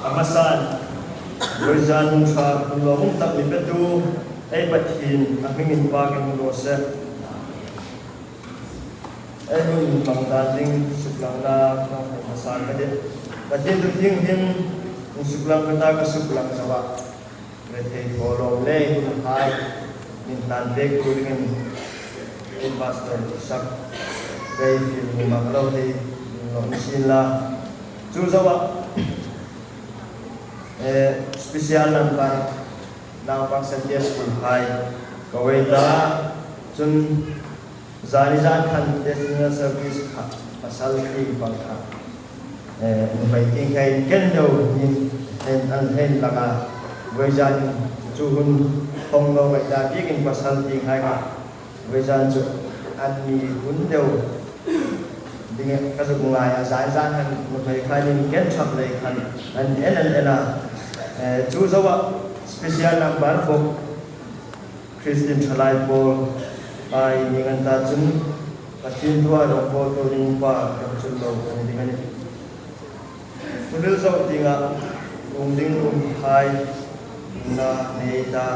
A hmasan Bawiza nun ṭha hun lawmawm tak min petu ei Pathin a hming in pa kan hmu rawh seh. Ei hun hmang dan ding suklangnak nang hmu hmasa ka dih. Pathin tu thianghlim in suklang ka ta ka suklang zo ah rethei thaw lawm le hun hai min hlan pek tu dingin ei pastor sak rei fil mu mak lo hei lawm sin la. Cu zoh ah special number naupang Sunday School hai ka wei ta. Cun zan i zan khan National Service kha pasal king pang kha nuhmei ting khain ken do in an hen laka voi zan in cu hun thong lo ngai ta bik in pasal ting hai kha voi zan cu an mi hun deuh ding ka zuk ngai a zan zan han nuhmei khan in ken thap lei khan an en an en a. Cu zo ah special number bok Christian thalai pawl ai ning an ta cun Pathian tuah dong pawl to ding pa ram cun lo kan ding ani Tulil zoh dingah um ding um hai na nei ta.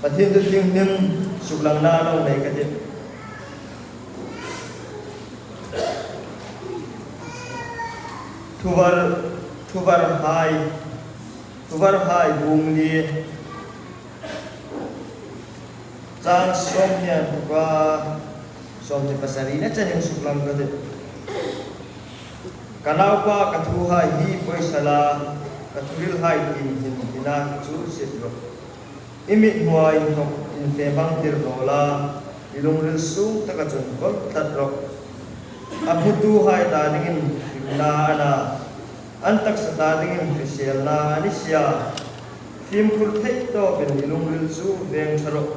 Pathian tu thianghlim suklang na lo nei ka ti. Thuvar thuvar hai thuvar hai bung ni caan som hian tuka 27 na chaning suklang ka ti. Ka naupa ka thu hai hi poisala ka thuril hai tin hin tina chu sit ro. I mithmuai in thawk in fe bang tir ko la, i lungril sung taka cun kolh tlat rawh. A hmutu hai ta dingin hrimna a na, an taksa ta dingin hriselna an i sia. Fimkhur theih tawk in i lungril cu veng ṭha rawh.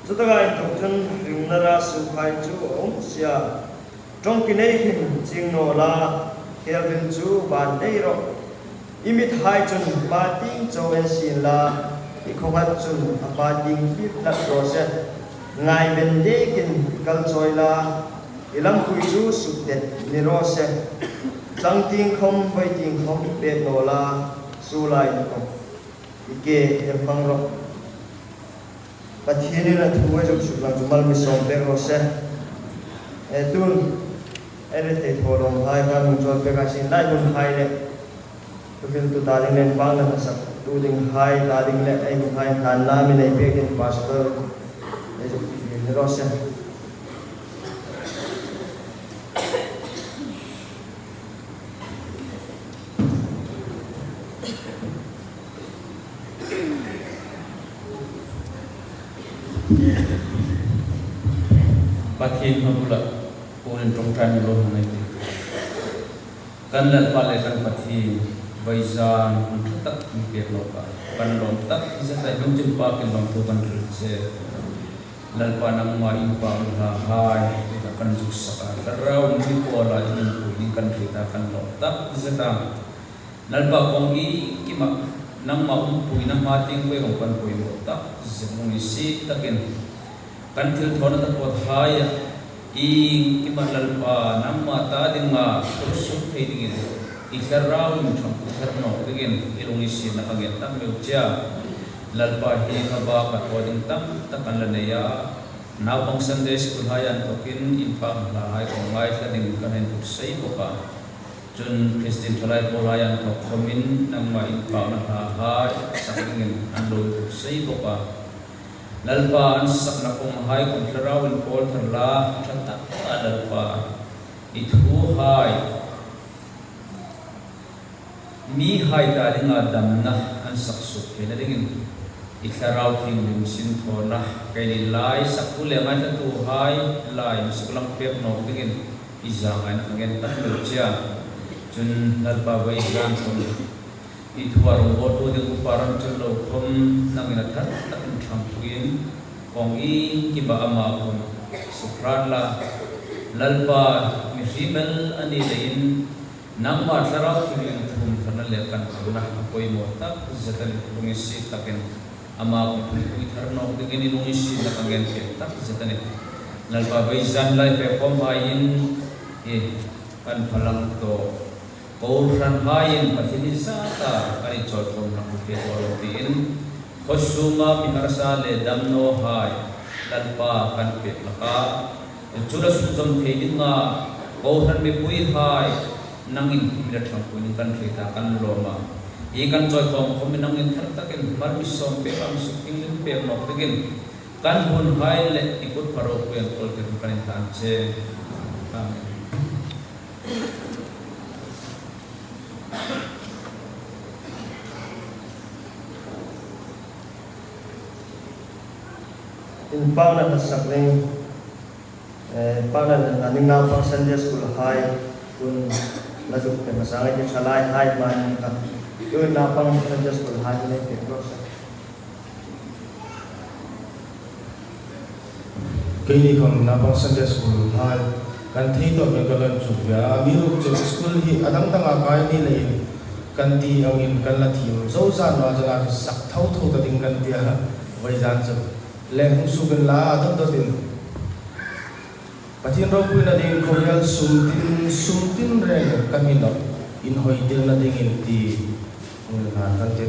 Cutakah in thawk cun hrimna ra sukhai cu a um sia. Ṭongki nei hin cing naw la, khelril cu van dei rawh. I mithai cun pa ting co en sin la, i khuahngat cun a pa ting hlip hlat rawh seh. Ngai ben dekin i kal cawi la, i lamkui cu sukdet ni rawh seh. Tlang ting khom voi ting khom pet naw la, su lai ni khom. I ke em hmang rawh. Pathian in a thu a zuk suk lang cu mal mi sawm pek rawh seh. E tun Erethei thawhlawm hai kha nung cawn pek ah sin lai hun hai le tuhil tu ta ding len pang na hmasak tu ding hai ta ding le ei hun hai hlan la mi nei pek ding pastor e zuk ni rawh seh. Pathian hmabulah kawl in ṭawngṭai mi law hna ti. Kan Lalpa le kan Pathian vaizan hun ṭha tak min pek lo ka kan lawm tak zetai lungthin pa kin lawmthu kan ril che. Lalpa nangmah in pa u hla hai ti kan zuk sak ah thlarau mi pawl ah in pui in kan rit ah kan lawm tak zeta. Lalpa kong i kimah nangmah umpui na hma ting pei ong kan pawimawh tak zet lung i si takin kan thil thawn a pawt hai ah i kimah Lalpa nangmah ta dingah khurhsuk thei dingin i thlarau in thang i thlarnawk dingin i lung i si na ka ngen tak meuh cia. Lalpa hi hmaba ka thaw ding tam tak an la nei a, naupang Sunday School hai an thawkin innpa hla hai kong ngaithla ding kan hen tuk sei bawk a. Cun Christian ṭhalai pawl ai an thawk khom in nangmah inn pauna hla hai sak dingin an lawi tuk sei bawk a. Lalpa an saknak kong hai kum thlarau in pawl thar la ṭha tak ah Lalpa i thu hai mi hai ta dingah damnak an sak suk thei na dingin i thlarau thianghlim sin thawnnak kei nih lai sak tu le ngaithla tu hai lai misuklang pek nawk dingin i zaangai na ka ngen tak lo cia. Cun Lalpa voi zaan thum i thua rawngbawl tu ding upa ram cun lo khom nangin a thar tak in ṭhangpui in kong i kiba amah khom sukhran la. Lalpa mihrimel ani lei in nangmah thlarau thianghlim thum thar na le kan na a pawimawh tak zet ani lung i si takin amah kong phunpui thar nawk dingin i lung i si na ka ngen pek tak zet ani. Lalpa voi zan lai pe khom ai in i kan phalang to. Kohhran haiin Pathian hi zata kan inchawlkhawm hlak ru thei tawh lo tiin Khawsuma mi harsa leh damno hai Lalpa kan pek laka chula sumzawm thei dinga Kohhran mipui hai nangin hmila thangpuiin kan hre ta kan lawm a. Hi kan chawlkhawm khawm i nangin thar takin hmar mi sawm pek a mi suk tinglin pek nawk takin Kan hun hai leh i kut pha ropui an kawl tir kan in hlan che. Amen. In pa na hlasak ning pa na hla ning naupang Sunday School hai kun la zuk te hmasa ngai ti thalai hai hma ni kha tu naupang Sunday School hai ni pe ro sa. Keini khan Naupang Sunday School hlai kan thei tawh mai ka lan chuk ve a, mi ruk chu school hi a dang dangah kai ni leh in kan ti angin kan la thim zo zan lo a zan ah chu sak tho tho ta ding kan ti a, vawi zan chu leh hung suk in la a dawt dawt in Pathian ropuina ding khawvel sum tin sum tin reng kan inawp inhawi tirna ding in ti hmun hlan kan ti.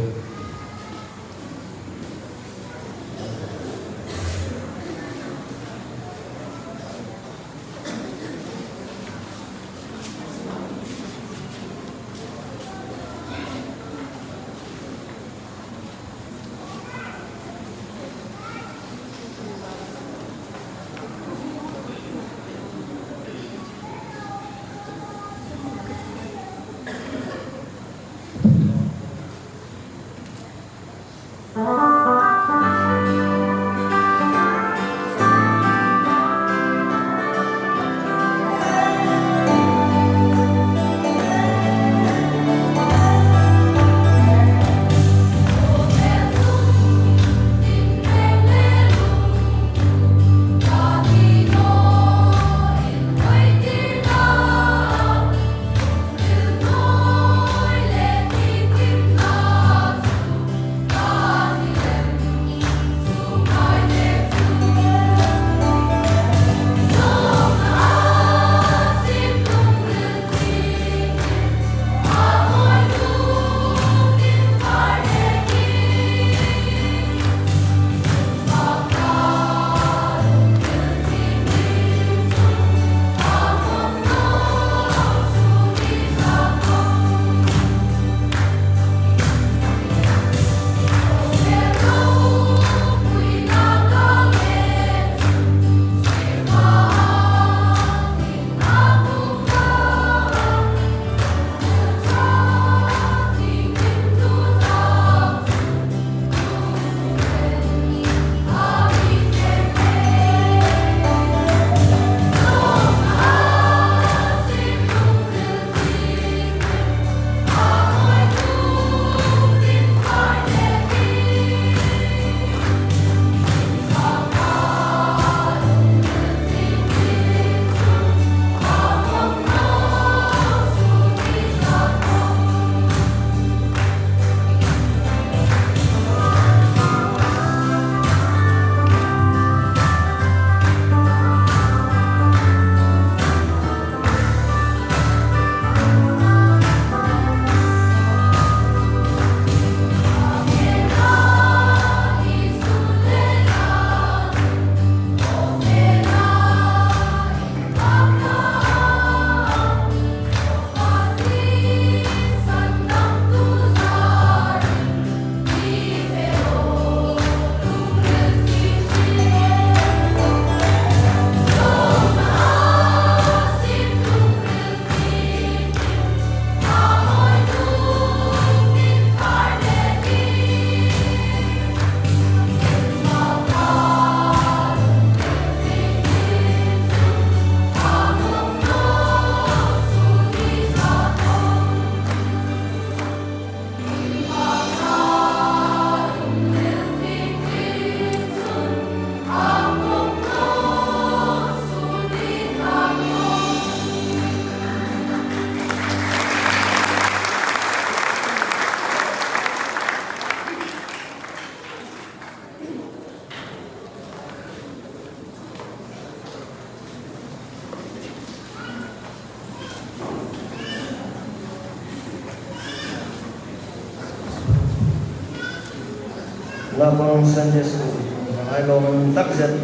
Naupang Sunday School in lawm takzet.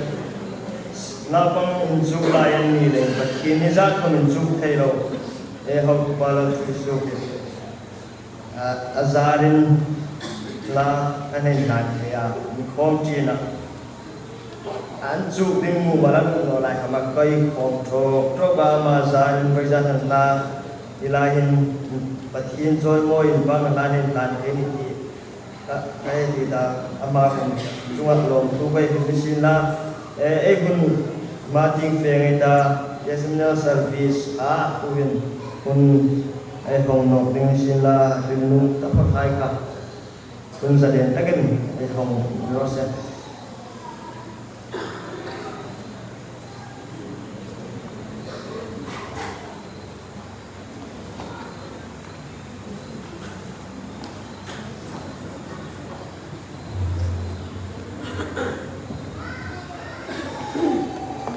Naupang inchuk lai an ni leh Pathian hi zat khawm inchuk thei lo e hotupa lo thu sukin a zarin hla an hei hlan thei a, inkhawm ṭin a an chuk ding mumal an um lo lai kha ma kai khawm ṭawk ṭawk a, amah zarin voi zat han hla ti laiin Pathian chawimawi in bang hla an hei hlan thei ni tih Ka hei ti ta amah hun chungah lawmthu ka i hmu sin la. Ei hun ma ting fe ngei ta Testimonial Service ah tuhin hun ei hawng nawk ding sin la rilnu ta phawt hai kha hun zalen takin ei hawng rawh se.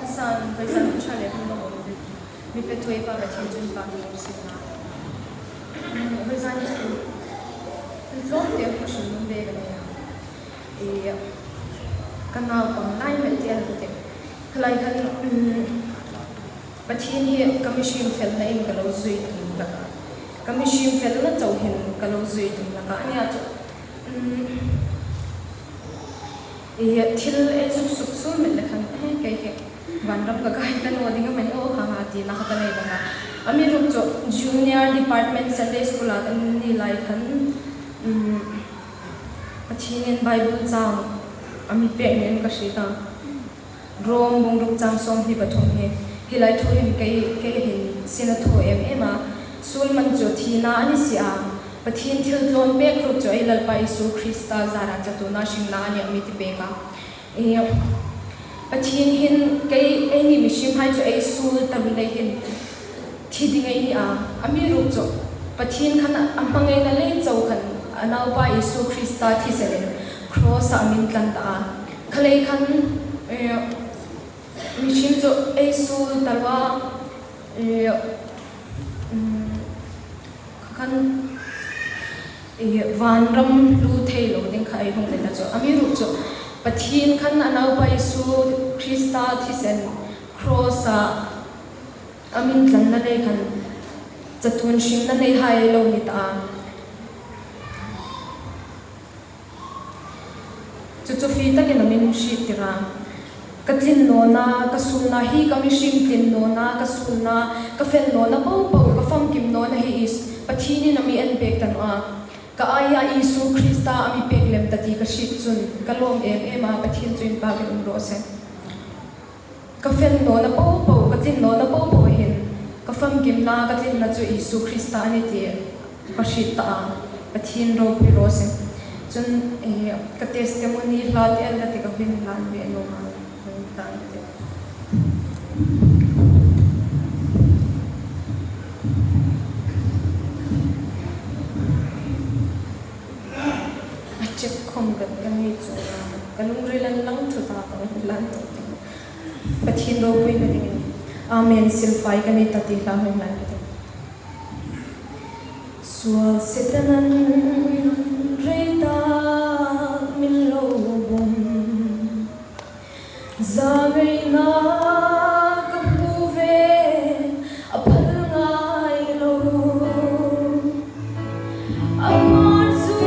Hasan, Voizan hun tha leh hun a awm. Mi pe thuai pa Pathian chun pa min awm sin na. Voizan hi chu thil tlawm te a hrim lung ve ka nei a. I ka naupang lai melh te an ka ti. Khalai khan Pathian hi ka mihring felna in ka lo zui tum lakah, ka mihring felna chauhin ka lo zui tum lakah a nia chu. Umm i thil ei sup sup sul melh lekhan he kei hi vanram ka kai ta lo ding a mai aw ha ha tih na kha ka nei bawk a. A mi ruk chu Junior Department Sunday School ah kan ni lai khan umm Pathianin Bible chang a mi pek niin ka hria ta. Rom bungruk chang 23 hi helai thu hin kei kei hin sin a thu em em a, sul man chu thihna a ni si a, Pathian thil tlawn pek ruk chu ei Lalpa Isu Krista zarah chatuna hringna a nia mi ti pek a. I Pathian hin kei ei ni mihrim hai chu ei sul ta run ei hin thi ding ei ni a, a mi ruk chu Pathian khan a hmangaihna lei cho khan a naupa Isu Krista thisel in Cross ah min tlan ta a. Khalei khan mihring chu ei sul ta lo a, kha khan vanram hlu thei lo ding kha ei hung ve ta chu. A mi ruh chu Pathian khan a naupa Isu Krista thisen Cross ah a min tlanna lei khan chatun hrimna nei hai lo ni ta a. Chu chu fi takin a min hrih tir a, Ka tlin nawna, ka sulna hi ka mihring tlin nawna, ka sulna, ka fel nawna po po, ka famkim nawna hi Is Pathinin a mi en pek ta nawh a, ka aia Isu Krista a mi pek lem ta ti ka hrih chun ka lawm em em a, Pathian chu in pakin um rawh se. Ka fel nawna po po, ka tlin nawna po po hin ka famkimna, ka tlinna chu Isu Krista a ni ti ka hrilh ta a, Pathian ropui rawh se. Cun ka testimony hla te an ka ti ka hun hlan ve a nuam a, hun hlan ka ti. A check khom kan ka ngei chung a, ka lungril an lang thut a, ka hun hlan tawh ti. Pathian ropui na dingin Amen silfai ka nei ta ti hla hun hlan ka ti. Sual Setanan rei tak min lo bum Zangaihnak ka hmu ve a phal ngai lo A par cu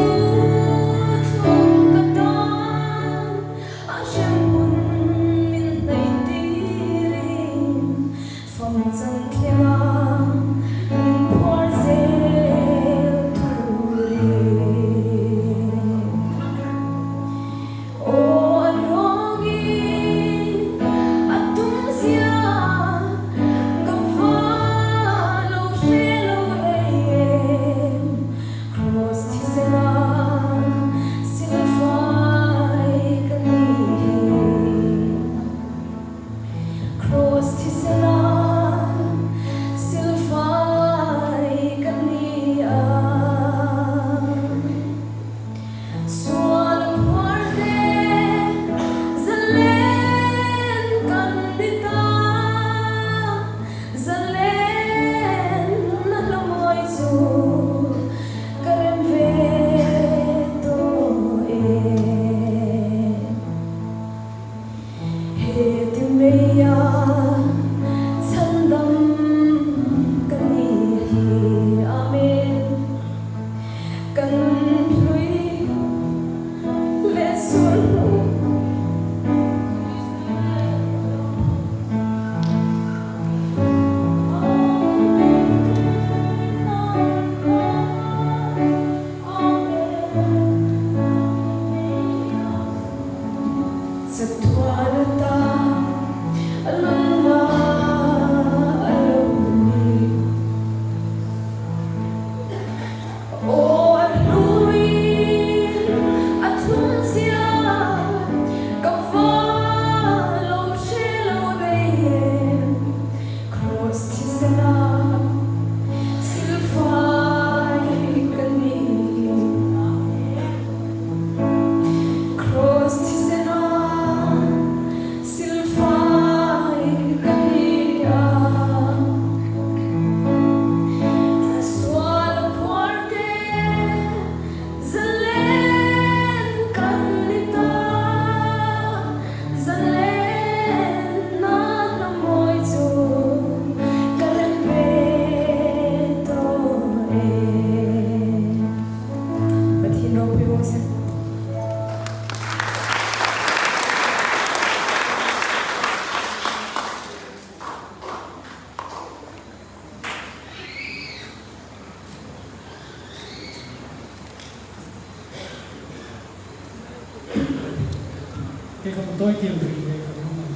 thlum ka tan a hremhmun min hnaih tirin Fam chan thlenga min phuar zel turin Aw a ruangin a tum zia ka va lo hre lo rei em Kraws thisena silfai ka ni hi. Kraws thisena silfai ka ni a. Sual phuar te zalen kan ni ta, zalen na hla mawi chu ka rem ve tawh e. Kei kha tawi tiam rih ve ka hmu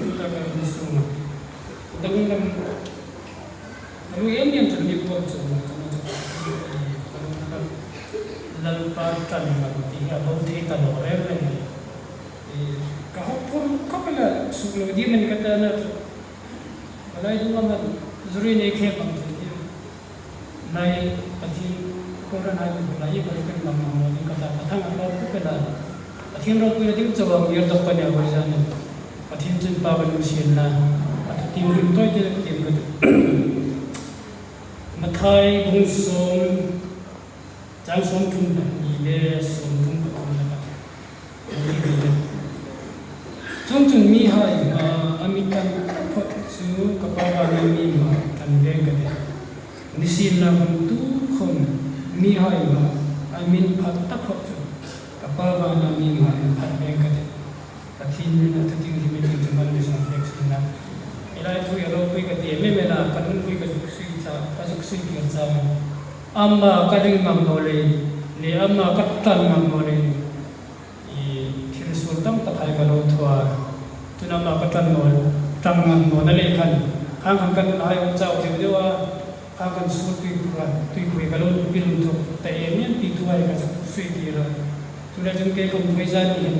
tu ta ka rin sung a danglam ka lu em em chu mi puak chu ma chu ma chu ka lu kha Lalpa tan ngam tih hi a bo thei ta lo reng reng a ni. Ka hawk phur khawp a la suk lo dim a ni ka tan a chu palai dung a man zuri nei khem ang chu hi nai Pathian Kawlran hai hun lai hi ka ru ken mang ang lo ding ka ta ka thang ang lo khawp a la Pathian ropui na ding cho ang mir dawk pa nia hawi zan in Pathian chun pa ka nu sian na a thu tim rim tawi te ka tim ka duh Mathai bung sawm chang 32 le 33 na ka Chung chung mi hai hna a mit kan phawt cu ka pa van ah mi hna kan veng ka ti. Nisin nak um tu khom mi hai hna a min phat ta phawt cu ka pa van ah mi hna in phat veng ka ti. Pathin min a thuting hi meeting cu man misang pek sin na. Ilai thu i ropui ka ti em em ela ka nunpui ka zuk sui ca ka zuk sui kir cang. Ama ka ring ngam lo lei le ama ka tan ngam lo lei i thil sual tam tak hai ka lo thua. Cun amah ka ṭan nawn, ṭang ngam nawn a leh khan khang khan kan nun hai um cau deuh deuh a, khang kan sur tuipui ka lo pil tuk ta em em ti tu hai ka sui tir a. Cu le cun kei ka um voi zan nih hin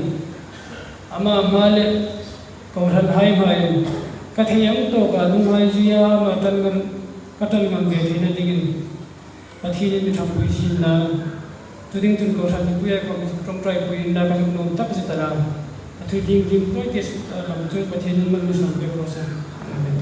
amah hma le kohhran hai hma in ka thei ang tawk ah lunghai zia amah ṭan ngam ka ṭan ngam ve thei na ding in Pathian in mi ṭhangpui sin na tuding cun kohhran mipui ai kom ṭongṭai pui in na ka zumh nuam tak zet ala a thui ding ding tawi te lam cu Pathian in man mi sawm pek rawh seh. Amen.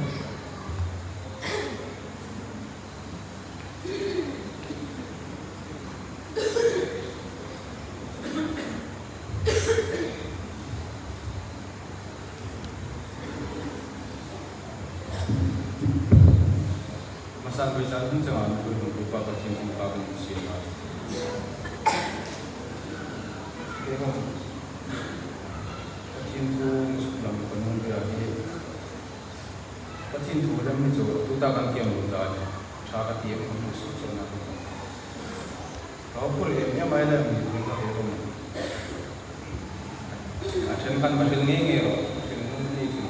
Hmasa voi caan hmun cangah miphun hruaitu pa Pathian cung pa kan si lai. Kehong Pathian thu lam kan hung bia hi Pathian thu lem hi cu tuta kan kiam lo ta ni tha ka ti em hmu su cho na ka phur em em ai le mi ding ka he rom a then kan ma hil nge nge ro hil nun ni chu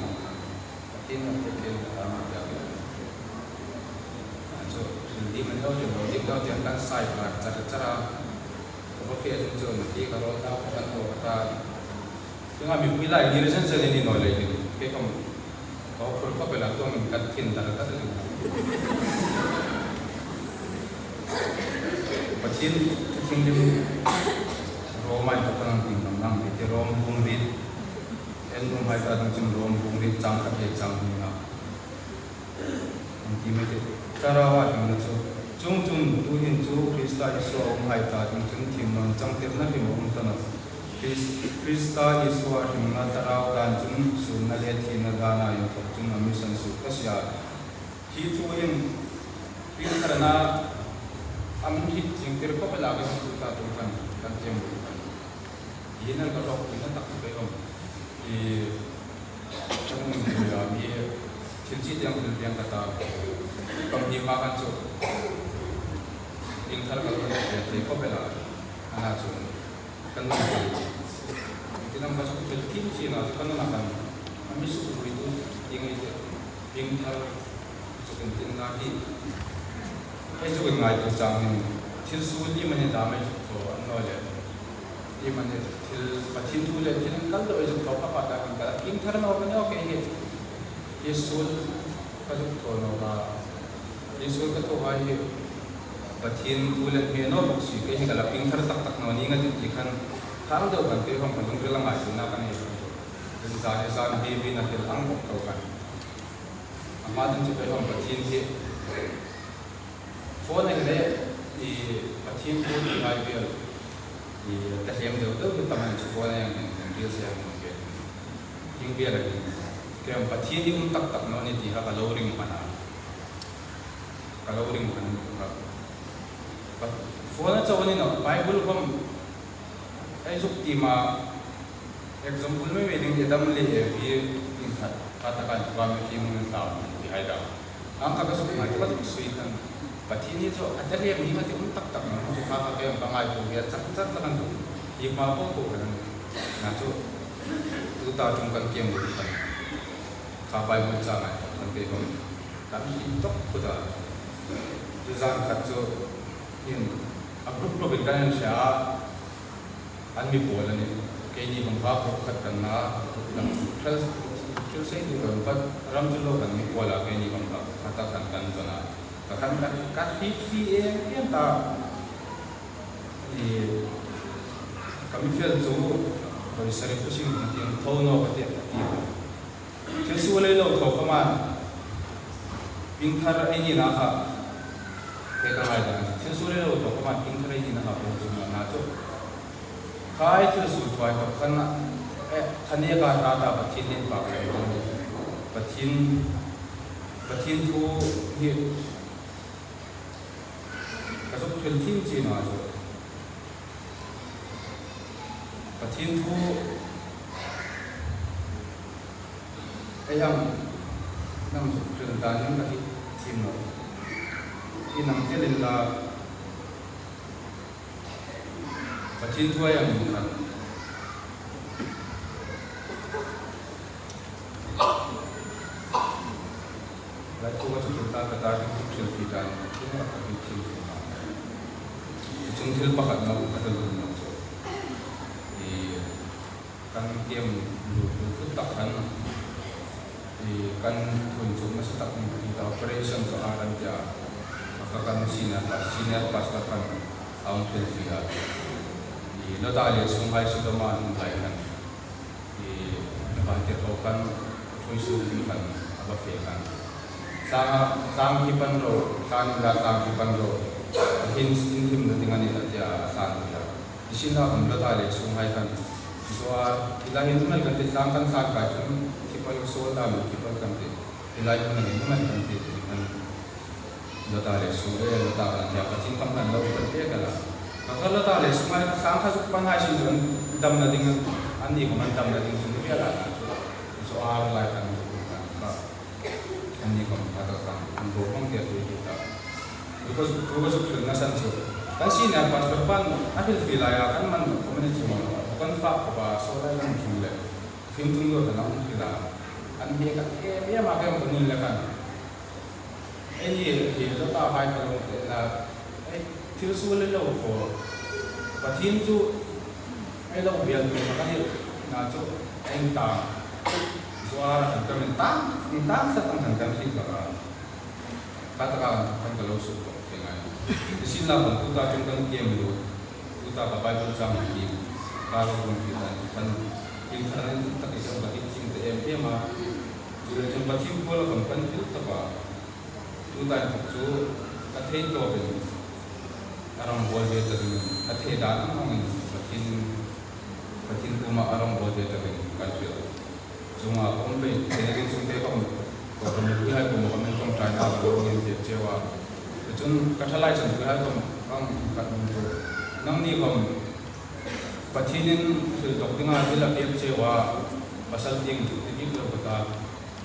Pathian a hre ṭin a tia chu dim an lo dim lo dim lo tiang kan sai par char char a ka va fiah chung chu ti ka rawl ta ka kan ho ka ta tinga mipui lai ni zen zen in inawi lei hin ke kom ka phur khop ela tuang in kan thin dar dar ni Pathian thuthlung lim Romai to kan ting nang nang ti Rom bung rit En lung hai ta dang cun rawm bung rit cang khat le cang hnih ah an ti mai te. Thlarau ah him na cu. Cung cun tuhin cu Krista Isua um hai ta ding cun thim nawn cang tir na hrim a um ta lo. Krista Isua hrim na thlarau dan cun sun na le thi na dan ah in thawk cun a mission suk ta sia. Hi thu hin pin thar na am hit cing tir ko pela ke tu ta tu kan kan tiam bu kan. Hi nan ka hlawk pui na tak cu pei om i kan mi thil ci tiang thil piang ka ta kam hi ma kan cu ing thar ka lo ve thei khop ela ana chu kan nam kan tinam ka chu thil thim chi na chu kan na kan ami su rui tu ting i te ing thar chu kan tin na hi hei chu kan ngai tu chang in thil su li mani da mai chu tho an no le i man hi thil Pathian thu le thil an kal deuh i zuk tho pa ta kan kal king thar no kan okay hi hi sul ka zuk tho no ka hi sul ka tho hai hi Pathian thu le he no bok si ke hi ka la ping thar tak tak no ni nga ti ti khan khang deuh kan ke hong kan lung ril ngai tu na kan ei zan zan zan bi bi na hel ang bok tho kan ama tin chu ke hong Pathian hi phone ai le i Pathian thu ti ngai vel i ta hliam deuh deuh hi tam an chu phone ai ang an ril se ang ke thing vel an ke ang Pathian hi um tak tak no ni ti ha ka lo ring hman a ka lo ring hman ka phone a chaw ni no Bible kom ai zuk ti ma example mai mai ding Adam le Eve in khat ka ta kan chuka mi fi mun sa ti hai da ang ka ka suk ngai ka suk sui khan Pathian hi chu a tel em hi ti um tak tak no chu kha kha ke ang pangai tu ya chak chak la kan chu hi ma po ko kan na chu Tu ta tum kan kiam lu khan kha Bible ca ngai tok khan kei bang kan hlim tok phut a. Cu zan khat cu hin a group group in kan in hria a an mi pawl an i kei ni bang pa group khat kan na group dang thil thil sei duh lo but ram cu lo kan mi pawl ah kei ni bang pa khat ah khan kan ton a ka khan ka ka hit fi em em ta i ka mifel cu voi sarih using na tiang tho no ka tiah ka ti. Thil sual ei lo tho kha man pingthar ei ni na kha ke ka ngai dan thil sual ei lo tho kha man pingthar ei ni na kha bo chu na chu khai thil sul thuai tok khan e khane ka ta ta pathin nen pa ka pathin pathin thu hi Ka zuk thil thin chin ah cu Pathian thu ei ang nang zuk thil dan in ka hi thim lo. Hi nang tel in la Pathian thu ei ang in khan. Laikhum a chukil tan ka tar hi thil thil fi dan in a rak ka hit thil thil hna. Ticun thil pakhat na ka hal hun nak cu i kan tiam lu lu phut tak khan i kan thun cu nasa tak in ka ti operation cu a ran tiah ka kan senior senior pastor khan aung thil fi a i lota le chung hai sudoma an um lai khan i van tirhko khan thui su ding khan a va fe khan tlang ah tlang khi pan ro tlang in la tlang khi pan ro hin in him na ting ani la tiah a hlan tiah isin ah kan lota le chung hai kan zoa ila hin mal kan ti tlang kan hlan kai cun thipal sol da mi thipal kan ti ilai hun hin mal kan ti ti khan lota le su e lota kan tia pathin kam nan lo kan pe kala ka ka lota le su mai sang kha zuk pan hai sin chun dam na ding an ni ko man dam na ding chun bia la na chu so ar lai kan chu kan kha an ni kom kha ta kan an bo hong te tu hi ta because tu ka zuk na san chu kan si na pastor pan a hil fi la ya kan man ko mani chu kan fa ko ba so lai kan chu le phim tung lo kan ang hi la an he ka em em a ke ko nun le kan Ei hi lota hai ka lung te na ei thil sual le lo thaw Pathian chu ei lo bial tu kha kan i na chu eng ta zuar kan kan in tang in tang sat ang kan kan hit laka ka taka kan ka lo su tok the ngai isin la kan tu ta chung kan kem lu tu ta ka Bible chang ti ka lo kun ti ta kan in thar in tak i ka hit ching te em em a Cu le cun Pathian khual a kan panh tuk tak ah tutan thawk cu ka thei tawk in a rawngbawl ve tak in ka thei dan ang in Pathian Pathian kum ah a rawngbawl ve tak in kan hrilh. Cungah ka um pei te cung te ka um ko ka mipui hai kum ka min tongṭai na ka lo ngin te ceu ah cun ka ṭhalai chan pui hai kom kang khat um cu nang ni kom Pathian in thil tok dingah thil a pek ceu ah pasal tiang cu ti bik lo ka ta.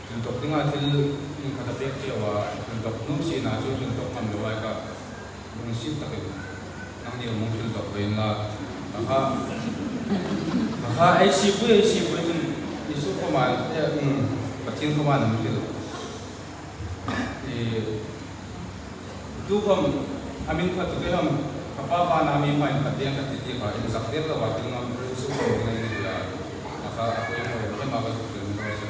Thil tok dingah thil in khat a pek ceu ah thil tok nu sinak cu thil tok ngam lo ai ka lungsi tak in nang nih mung thil tok ve in la. Kha kha ei si pui ei si pui cun Jesuh khuaman Pathian khuaman an thil i Tu kom a min kha cu kei ka pa van ah mi hmai khat deng ka ti ti kha in zak der lo ah ting ngam ru su ko ding ni bia a kha a poi mo em ma ka zuk tel mi lo se.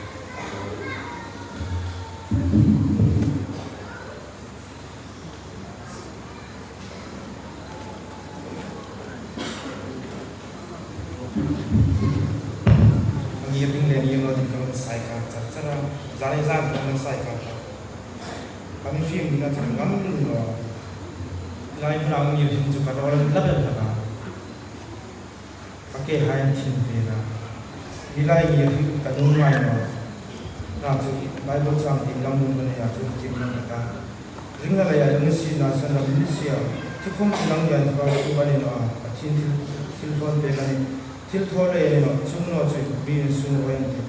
Ngir ding le ngir lo ding kan sai ka char char a zan zan kan sai ka Kan fim ding a cang ngam lo. Lai hmunah ngir hin cu ka rawl lap lap a. Ka ke hai thin ve na. Nilai ngir hi ka nu ngai no. Na cu Bible cang tim lam nun kan ya cu tim lam ka ta. Ring na lei ah lung si na san lam ni sia. Thukhum lang yan ka su ban in a pathin thil thil thon pe kan thil tho le no chung no chu bi in su oi ti.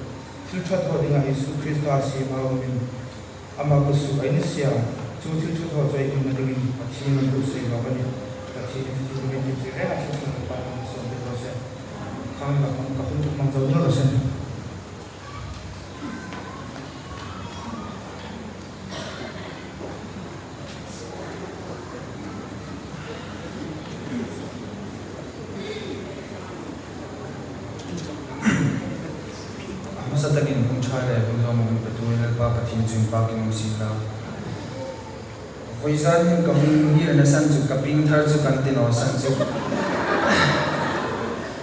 Thil tha tho ding a Jesu Krista si ma min Amah ka su ai na sia, cu thil ṭhatho cu ei hmun dingin Pathian nih duh seh law kan i Pathian nih thil min ti cu reng ah thil chung pa kan sawm te ko seh. Khang ka hmang ka hun chu hmang zo nil rawh se. A hmasa takin hun tha leh hun lawmawm petu in Lalpa Pathian chu in pakin awm si la. Vawi zan hin ka hun hir na san chu ka ping thar chu kan ti no san chu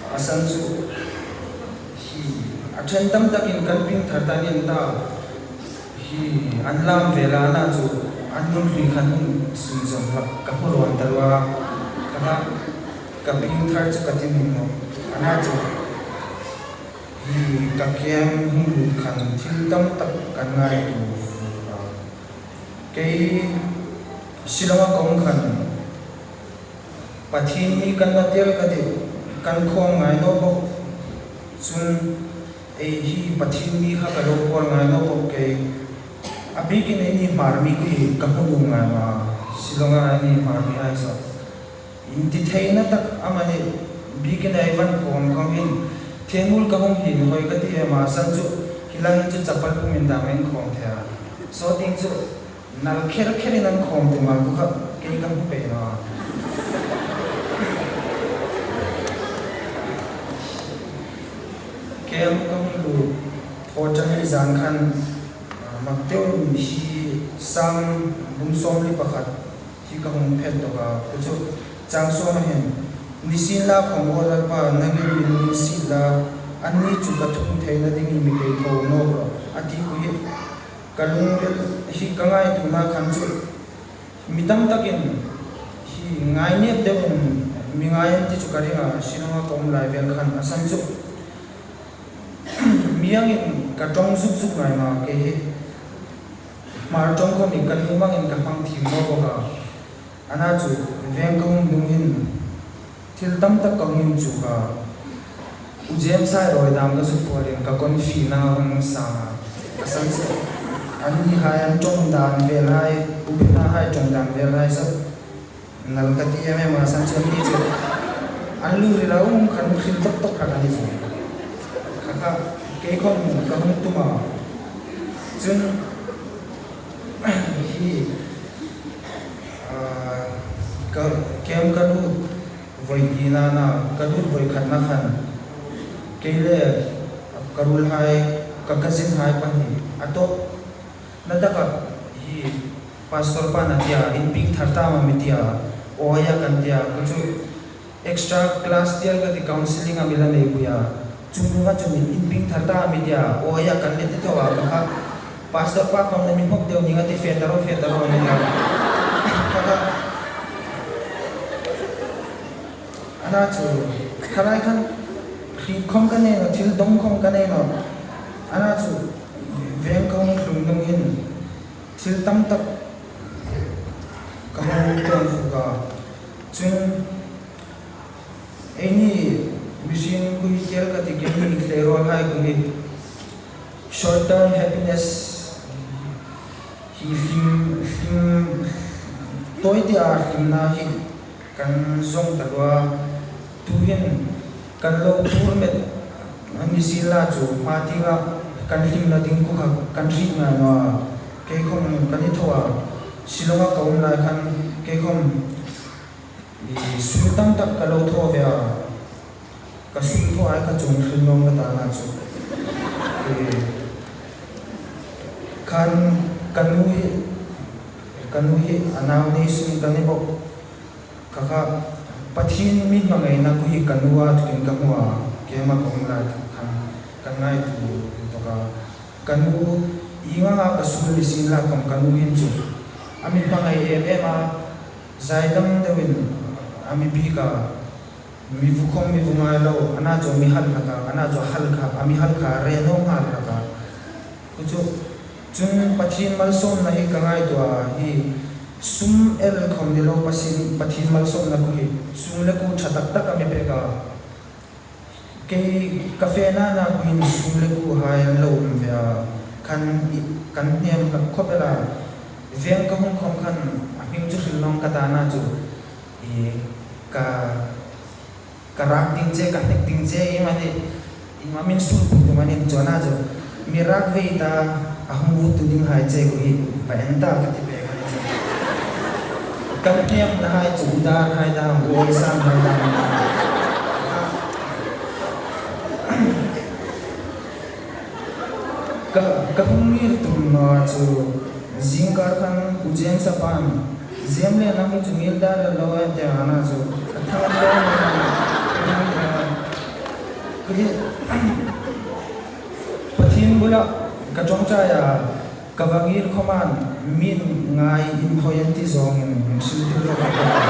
a san chu hi a then tam takin kan ping thar tan in ta hi an lam ve la na chu an nun hlui khan hun sun zawm hlak ka hmu rawn ta lua kha kha ka ping thar chu ka ti hmun lo a na chu hi ka kiang hun lut khan thil tam tak kan ngai tu fu a. Kei Shillong a kawng khan Pathian mi kan la tel ka deuh kan khawm ngai lo bawk chun ei hi Pathian mi kha ka lo pawl ngai lo bawk kei a bikin ei ni hmar mi khi ka hmu duh ngai ma Shillong a ei ni hmar mi ai zawh in ti thei na tak a mani bikin ei van khawm khawm in thengul ka hung hin hawi ka ti em a san chu hilai hin chu chapal pum in dang in khawm thei a. Sawting chu nal kher kher in an khawm tum a, ku kha kei ka hmu peih lo a. Camp ka hun lut thaw ṭang i zan khan mak deuh in hi sang bung 41 hi ka hung phet tawk a, ku chu chang sawm a hen. Nisin la khawm aw Lalpa, nangin min ni si la, anni chu ka thung theihna dingin mi kei tho nawk rawh, a ti ku hi. Ka lungril hi ka ngai tuna khan chu mi tam takin hi ngai nep deuh in mi ngai an ti chu ka ring a, Shillong a ka awm lai vel khan a san chu miang in ka tawng zuk zuk ngai ma kei hi hmar tawng khawm in ka nu mang in ka hmang thim lo bawk a, ana chu veng ka hung lung in thil tam tak ka hung in chuk a, U James ai rawi dang ka zuk pawl in ka confi na hung sang a, a san chu an ni hai an tawng dan vel hai U Bena hai tawng dan vel hai zauh nal ka ti em em a, san chu an ni chu an lu ri lo hung khan hrim tawk tawk kha kan i zui kha kha kei khawm ka hung tum a, cun hi ka kem ka lut Vawi hnih nana ka lut vawi khatna khan kei le ka rul hai ka cousin hai pahnih a tawp na takah hi pastor pa na tia in ping thar ta ma mi tia aw aia kan tia ka chu extra class tial ka ti counselling a mi la nei pui a chung hnu kha chu min in ping thar ta mi tia aw aia kan let ti tho a ka kha pastor pa khawm na mi hmawk deuh ning a ti fe ta rawh fe ta rawh a ni tia ka kha Ana chu khalai khan hrit khawm ka nei lo, thil dawng khawm ka nei lo. Ana chu veng ka hung hlum dawng in thil tam tak ka hung tawn fuk a. Cun eini mihring ku hi tel ka ti kemi tleirawl hai ku hi short term happiness Hi hlim hlim tawi te ah hlimnak hi kan zong ta rua. Tuhin kan lo tur met mi zila cu hma ding ah kan hlimnak ding ku kha kan rih ngai maw? Kei khom kan i thawh ah Shillong ah ka um lai khan kei khom i sul tamtak ka lo thaw ve ah ka sul thaw ai ka cung hrim lawng ka ta na cu. Khan ka nu hi ka nu hi a nau nei sung kan i bawk. Khakha Pathian mi hmangaihnak ku hi ka nu ah tukin ka hmu a, keimah ka um lai tluk khan ka ngai tu tuk a. Ka nu i ngang ah ka sul i sin la kom ka nu hin cu a mi hmangaih em em a, zaidam deuh in a mi bik a. Mi vu khom mi vu ngai lo, ana cu mi hal laka, ana cu hal kha, a mi hal kha re no hngal laka. Cucu cun Pathian malsawmnak hi ka ngai tuah hi sum el khom ni lo pasin Pathian malsawmnak ku hi sum le ku ṭha taktak a mi pek a. Kei ka fe na na ku hin sum le ku hai an lo um ve a khan kan hniam khop ela veng ka hung khom khan a hming cu hrin long ka ta na cu i ka Ka rak ding che ka hnek ding che i mani in ma min sul pui tu mani chuan a chu mi rak vei ta a hung vut tu ding hai che ku hi va en ta ka ti pek ani chu. Kan hnem na hai chu u dar hai dang u oi sang hai dang Ka ka hung ngir tum na chu zingkar khan u James a pan Zem le nang hi chu ngil dar la lo a tiang ana chu ka thang lo mai mai ka hi Pathian bulah ka tawngtai a ka va ngir khawman min ngai in hawi an ti zawng in min hrilh tur rawh ka ti a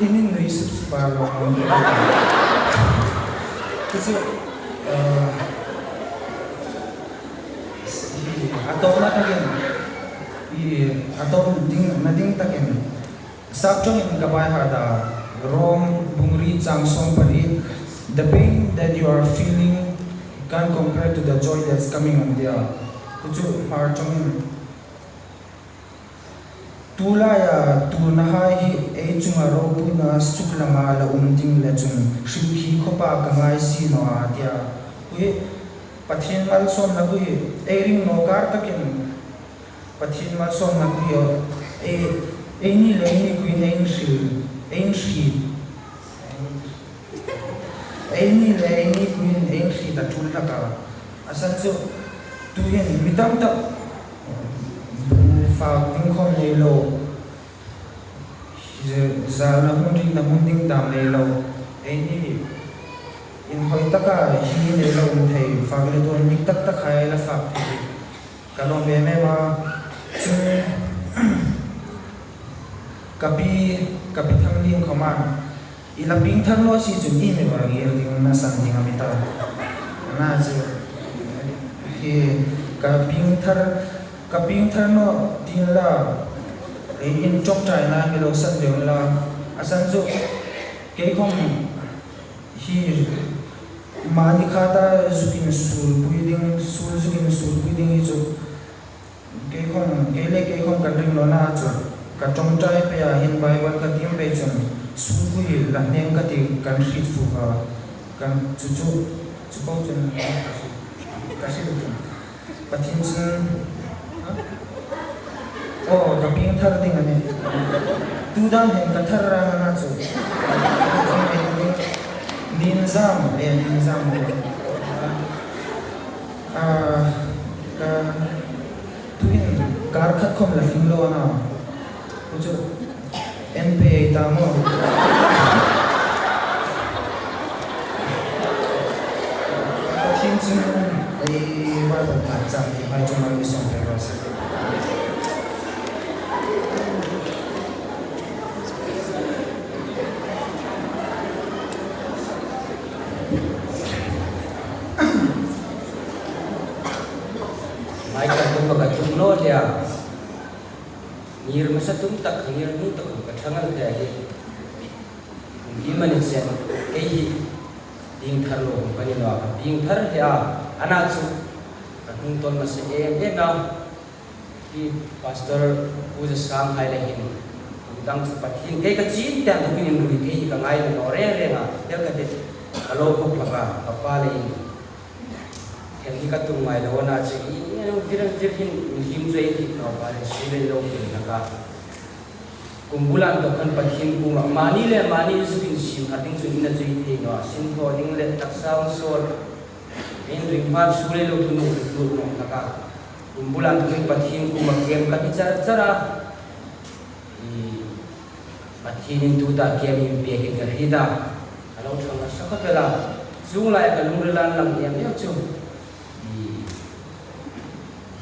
in in nui sup sup a lawng ang ka ti a chu a tawpna takin I a tawp ding na ding takin sap tawngin ka bai harh ta. Rom bungri chang 18, The pain that you are feeling can't compare to the joy that's coming an tia. Chu chu hmar tawngin tu laia tur na hai hi ei chunga ropuina suk langa la um ding le chung hrim khi khawpa ka ngai si no a tia. Ui Pathian malsawmna ku hi ei ring maw kar takin Pathian malsawmna ku hi ei ei ni le ei ni kuin ei in hril ei in hrit ei ni le ei ni kuin ei in hrit a tul hlak a a san chu tu hin mi tam tak bu fak ding khawm nei lo zal na hmun ring na hmun ding dam nei lo ei ni In hawi taka hi nei lo awm thei, fak leh dawn dik tak tak hai la fak thei ka lawm em em a, chung ka pi ka pi thang ding khawm a, i la ping thar lo si chun i mi var ngir ding na san ding a mi ta na chu hi ka ping thar ka ping thar no tin la i in tawngtai na mi lo san deuh la a san chu keikhawm Hi mahni khata zukin sul pui ding, sul zukin sul pui ding hi chu keikhawm, kei leh keikhawm kan ring lo na chu ka tawngtai pe ah hin Bible ka tim pe chun sul pui la hneng ka ti kan hrit fuh ka kan chu chu chu ko chun ka hrilh ka hrilh tum Pathian chun aw ka ping thar ding a ni tu dan hen ka thar rang anga chu nin zam e nin zam a ka tuhin kar khat khom la hlim lo anga ku chu en pe ei ta maw Pathian cu ei Bible hna cang ti hmai cungah mi sawm pek a si. Michael kum ka tlung lo lia. Ngir hmasa tum tak kha ngir hnu tak ka thangal the hi. Kum hi mani chen kei hi ping thar lo kum kan ino ka ping thar he a ana chu ka hnung ton ma se em em a hi pastor pu za sang hai le hin kum dang chu pathin kei ka chin tiang tukin in rui kei hi ka ngai no reng reng a tel ka te ka lo kop laka ka pa le in Heng hi ka tum ngai lo a na che i eng vir ang vir hin mi hlim chu ei hit lo pa le si lei lo hin laka kum bulan to khan Pathian kum ah mahni le mahni zuk in sim har ding chu in a chui thei no a sin thaw ding le taksa ong sawl in ring hman su lei lo thu nu rit lut nong laka kum bulan to hin Pathian kum ah kem ka hi char char a i Pathian in tu ta kem in pek in ka hrit a. A lo thang nasa khawp vel a, chung laia ka lungrilan lang em em chu i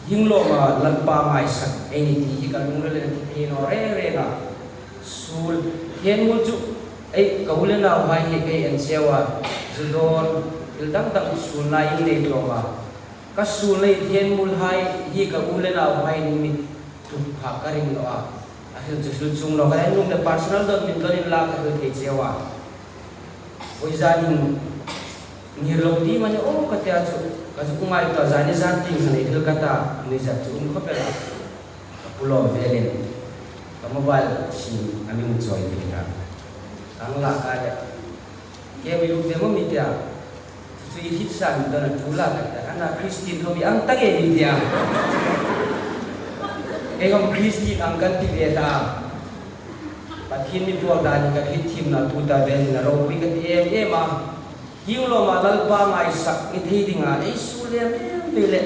Hinglawma Lalpa ngaisak ei ni tih hi ka lungril in a thi thei naw reng reng a, sul thianmul chu ei ka u le nau hai hi kei en cheu a, zu dawn thil dang dang sul nai in nei tlawm a, ka sul nei thianmul hai hi ka u le nau hai in mit tuk phah ka ring lo a. A hil chu hil chung lo ka en lung le personal dawt min don in la ka hil thei cheu a voi zan in ngir lo ti mani o ka tia chu ka zu ungai to zan i zan ting han ei hil ka ta nui zat chu um khopel a ka pulom velin ka mobile sim ami un choi ve ka ang la ka le. Ke mi lut ve maw mi tia chu chu i hit sa min don a tu la ka tia ana Christine ho mi ang tak e mi tia kei hom Christine ang kan ti ve ta Pathian mi buak dan in ka hit thim na tu ta vel in a ropui ka ti em em a Hiu lawmah Lalpa ngaisak ni thei dingah ei sul em em ve le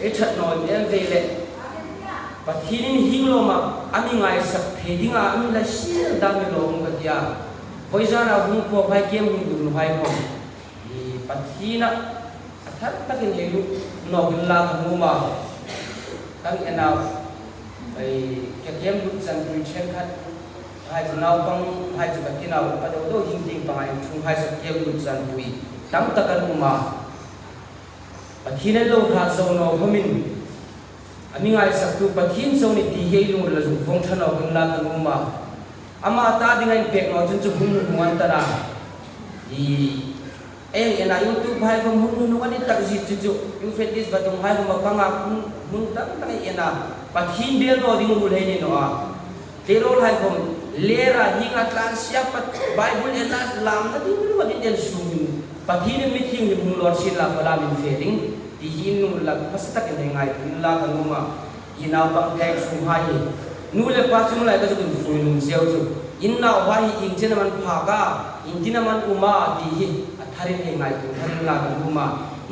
ei that nawn em ve le Pathianin hiu lawmah a mi ngaisak thei dingah a mi la sial dan mi lawm ka tia. Vawi zana hung khua phai kem hung dun hai khawm i Pathiana a thar takin hei lu nawk in la ka hmu ma kan enau ei ke kem lut chan pui thenkhat hai chu naupang hai chu ka tinau upa deuh deuh hing ting pangai in thung hai sak kem lut chan pui tam tak an um a Pathian an lo hrat zo no khawmin A mi ngaisaktu Pathian co nih ti hi ei lungre le zung vong ṭhan awk in la kan um a, amah ta ding ah in pek naw cun cu hmun hnuhnung an tan ah i eng en ah YouTube hai kom hmun hnuhnung an i tak zit cu cu Euphrates va tung hai kom a pang ah hmun hmun dangdang i en ah Pathian bel naw ding rul hei ni naw ah tleirawl hai kom ler ah hing ah tlan sia pat Bible en ah lam na ding ringot in en sung in Pathian in mithianghlim hung lawr sin la khuala min fe ding ti hi in lung lat hmasa tak in hei ngai tu in la kan um ah hi naupang theng chung ha hi nu le pa chung lai ka zuk in fui lung cio cu in nau ha hi ing chin man phak a in tin man um a ti hi a thar in hei ngai tu thar in la kan um a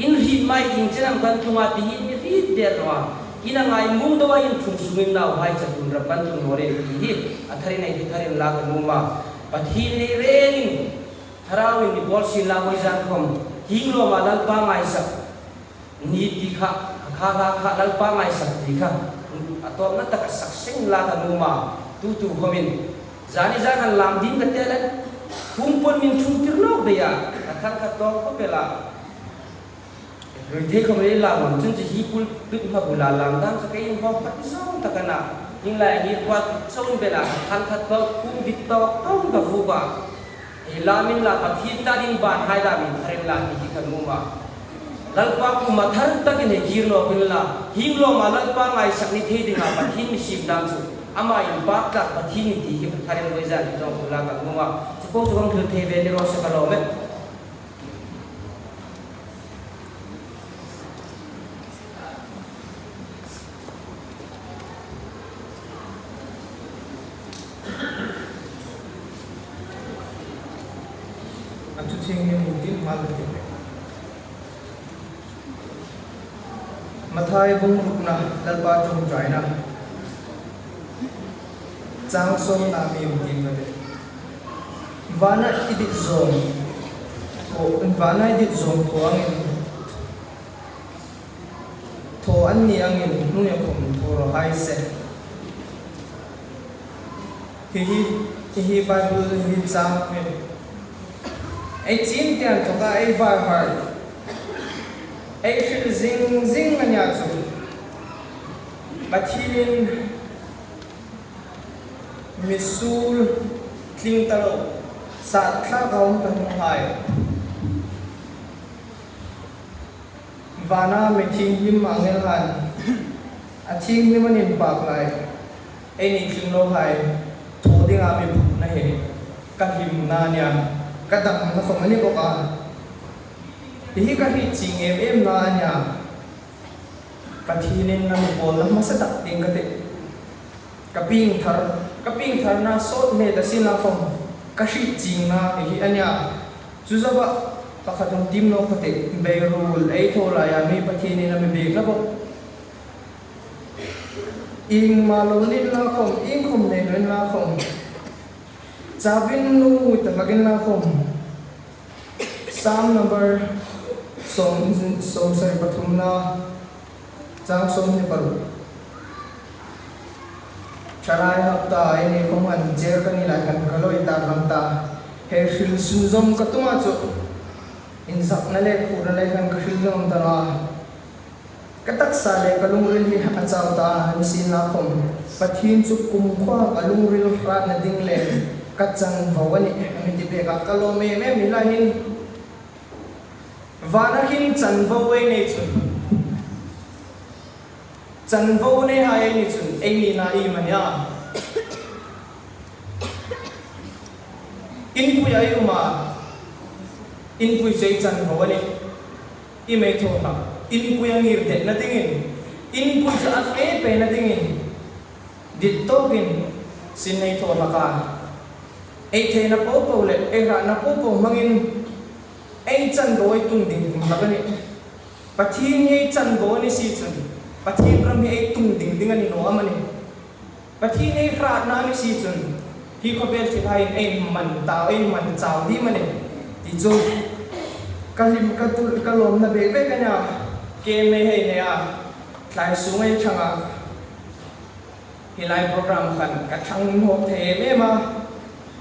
in rit mai ing chin am kan tlung a ti hi in rit der lo a in a ngai mung do a in thung sung in nau hai chatun rap kan tlung nore ti hi a thar in hei hi thar in la kan um a Pathin nei reng in Thlarau in mi pawl sin la hawi zan khom hing lawm ah Lalpa ngaisak ni ti kha kha hla kha Lalpa ngaisak ti kha a tawp na tak a sak seng la ka nu ma tu tu hom in zan i zan han lam din ka tel phung pon min thung tir lawk dei a a thang khat tawng kho pela rui thei khom le la mam chun chi hi pul pit ma bula lam dam sa ke in hok pat zong takana ing lai ni kwa chon bela thang khat tawk phung bit tawk tawng ka vu ba Hi lam in la Pathian tan in ban hai lam in thar in la ti hi kan um a. Lalpa kum a thar tak in hei kir lawk in la hing lawm ah Lalpa ngaisak ni thei ding ah Pathian mihrim dang cu amah in bak tlak Pathian ni ti hi thar in voi zan hi zong tu la kan um a. Cu ko cu kan thil thei ve ni rawh se ka lawm e. A cu thianghlim in tin hmaan ka ti peng. Matthai bung ruknak Lalpa ṭawngṭainak caang sawmnak mi um tin ka ti. Van ah i dit zawng van ah i dit zawng thuang in thaw an ni angin hnuai a khom thaw ro hai seh. Hihi hihi Bible hi caang hi ei cin tiang thawk ah ei by heart ei hrilh zingzing a nia cu Pathian in misul tling ta lo sahthlak a um ta hnu hai. Van ah mi thianghlim angel han a thianghlim an in pak lai. Ei nih tling lo hai thaw dingah miphun na he ka hlim na nia ka dam na khom ani bawk a. Hihi ka hrih ching em em na ania. Pathian in na mi pawl na hmasa tak ding ka ti. Ka ping thar ka ping thar na sawt hme ta sin la khom ka hrih ching na hihi ania. Cu zong ah pakhat um tim lo ka ti. Beirul ei thaw lai ah mi Pathian in a mi bek la bawk. Ing ma lo nin la khom, ing khom nei lo in la khom. Cavin lu tahlak in la khom. Psalm number 73 na chang 26. Thalai hapta ai nei khom han jer ka ni lai han ka loi tar lam ta. He hril sun zom ka tunga chu in zak na le khur na le han ka hril zom ta ra. Ka taksa le ka lungril hi a cau ta an sinak um. Pathian cu kumkhua ka lungril hrat na ding le ka canvo an i ti pek ah ka lawm emem hi lai hin. Van ah hin canvo ei nei cun canvo nei hai ei ni cun ei ni na i man ya. Innpui ai um ah. Inpui chei chanvo a ni. I mei thaw hlak. Inpui a ngir det na dingin, inpui chu a fe pe na dingin, dit tawkin sin nei thaw hlak a. Ei theihna po po leh ei rahna po po hmangin ei chanvo ei tung ding tum hlak a ni. Pathian hi ei chanvo a ni si chun Pathian ram hi ei tung ding ding a ni nuam a ni. Pathian ei hratna a ni si chun hi khawvel thil aiin ei man tau ei man chau dim a ni tih chu ka hlim ka tulh ka lawmna bek bek a nia. Kem nei hei nei a tlai sung ei thang a helai program khan ka thang hnawk thei em em a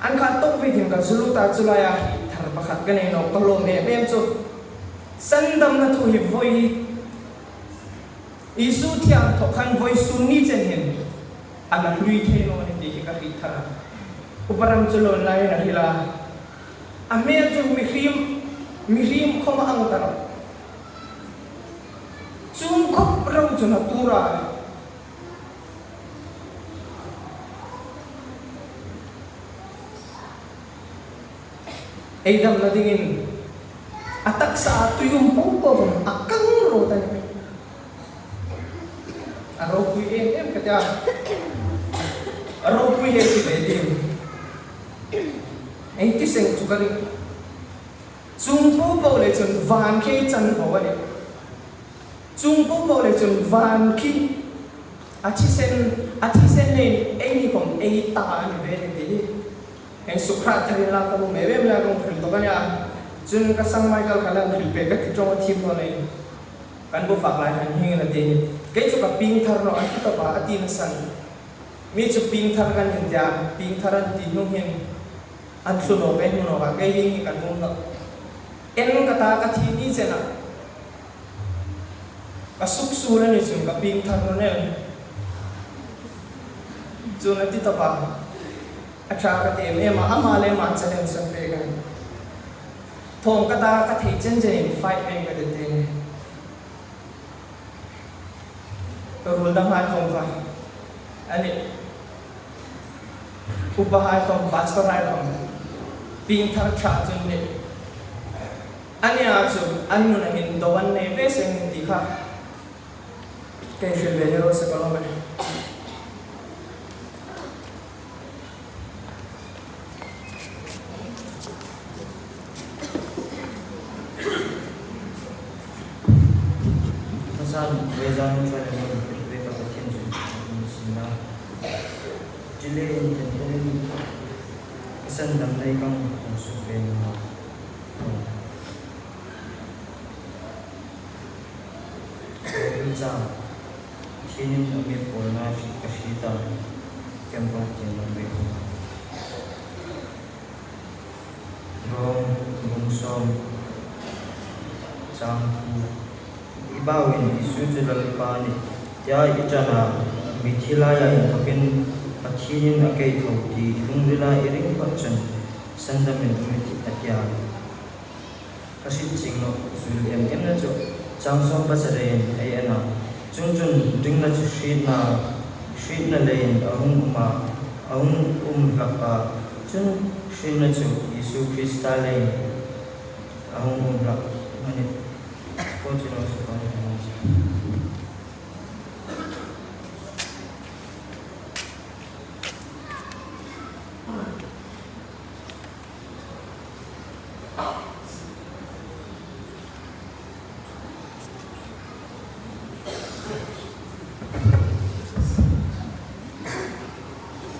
an khan tawk vei thin ka zu lut a chulai a thar pakhat ka nei nawk ka lawm em em chu sandamna thu hi vawi Isu thiang thawk khan voi sun ni chen hin a la hlui thei lo a ni tih hi ka hrih thar a. Upa ram chu lawn laiin a hrilh a, a hmel chu mihrim mihrim khawm a ang ta lo. Chung khawp ro chu na tur a. Ei damna dingin a taksa ah tui um po po vang a kang rawt a ni mai. A ropui em em ka tia. A ropui he ti ve ding. Ei ti seng chu ka ring. Chung po po leh chun van khi ei chan vo a ni. Chung po po leh chun van khi a thisen a thisen nei ei ni khawm ei ta a ni ve ni ti hi. Heng sukhrah tharin la ka hmu em em lai ka hmu hrilh tawk a nia. Cun ka sang Michael kha lan hrilh pek ka ti ṭawng a thim nawn in kan bufak lai han hing in a ti ni. Kei cu ka ping thar naw an ti tawp ah a ti na san. Mi cu ping thar kan in tiah ping thar an ti hnu hin an thlun awk ei hmun awk ah kei hing hi kan um lo. En ka ta ka thi ni cen ah ka suk sul a ni cun ka ping thar nawn el. Cun a ti tawp ah A ṭha ka ti em em a, amah leh amah challenge an pek a ni. Thawm ka dar ka theih chen chen in fight peng ka ti te ni. Ka rul dang hai khawm kha a ni. Upa hai khawm, pastor hai khawm, ping thar ṭha cun ni. Ani ah cun an nun ah hin do an nei ve seng ti kha kei hrilh ve ni rawh se ka lawm e. Hmasan Rezan chuan emaw Petve ka Pathian chu min sin a, Chile in then thum in ka san dam lei kang kan suk ve ni maw? Bible ca. Thinin a mit pawl na ka hri ta kem rong tin lam ve ko. Rong bungsawm cang thu i bau in Isu cu Lalpa nih tia i ṭan ah mithi lai ah in thawk in a thin in a kei tho ti lungril ah i ring phot cun sandam in a mit a tia. Ka hrilh cing lo zul em em na cu cangsawm pasarih in ei an ah cung cun ding na cu hri na hri na lei in a hung um ah a hung um hlak ah cun hri na cu Jesuh Krista lei in a hung um hlak hmanh ko cu lo si ko ne.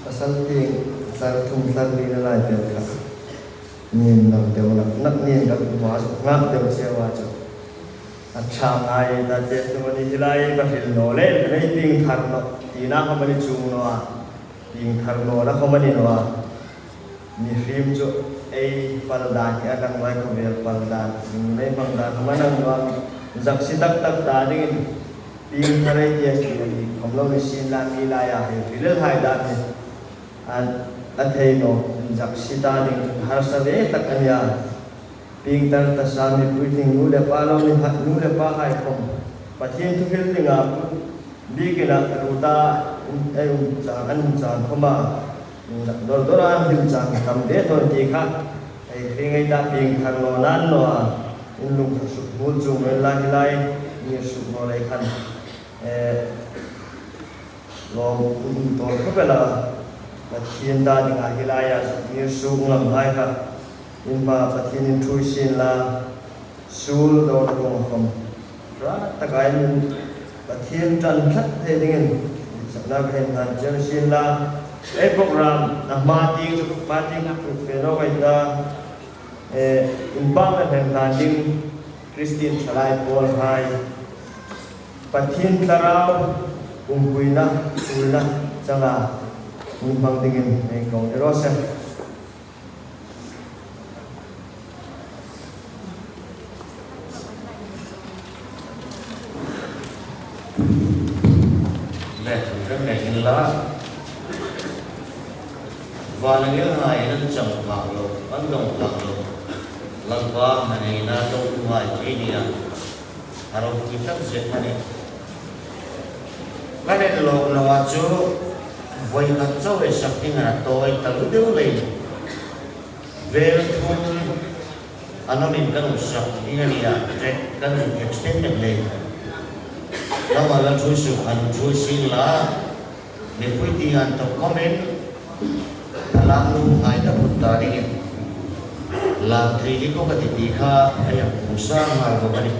Pasal ting tlar thum tlar li na lai vel kha nin nam deuh nak nak nin rak wa ngak deuh cio ah cu a tha ngai ta te tu mani hilai ka hril no le nei ping thar no ti na kha mani chung no a ping thar no na kha mani no a Mihrim cu ei pal dan hi a dang ngai khawvel pal dan mei hmang dan hama nang nuam zak si taktak ta ding in ping tharei tia si ni khom lo ni sin la mi lai ah he rilel hai dan hi an a thei no zak si ta ding harsa ve tak ania ping tar ta sa mi puitling nu le pa lo ni nu le pa hai khom Pathian thu hil dingah bikina ruta ei um chang an um chang khoma Dawr dawr ah hlim cang tam ve tawn ti kha Hei kri ngei ta ping thar lo nan lo a in lung kha suk hmul chu mel la hi lai mi suk no lei khan lawm um tawl khawp ela Pathian da ding ah hi lai ah mi suk ngam lai kha in ma Pathian in thui sin la sul do na kong khom ra takai in Pathian tan tlat thei ding in sakna ka hen han chem sin la ei program na ma ting chu ma ting tu fe no kai ta in bang na hen han ding Christian thalai pawl hai Pathian thlarau umpuina ulna changa hun hmang dingin ei ko ni rawh se. Le rem leh in la van angel ngai in an chang phak lo an dawng phak lo Lalpa hmangaihna dawng ngai thei nia a ropui tak zet a ni. Kan en lawk lo ah chu vawikhat chaw ei sak ding a tawi ta lu deuh lei vel thum an awm in kan awm sak ding a nia track kan extended lei lama la thui suh han thui sing la mipui tih han tawp khawm in a lang lu ngai ta phut ta ding in lam thei hi pawh ka ti tih kha hei ang kum sang nghal bawk a ni.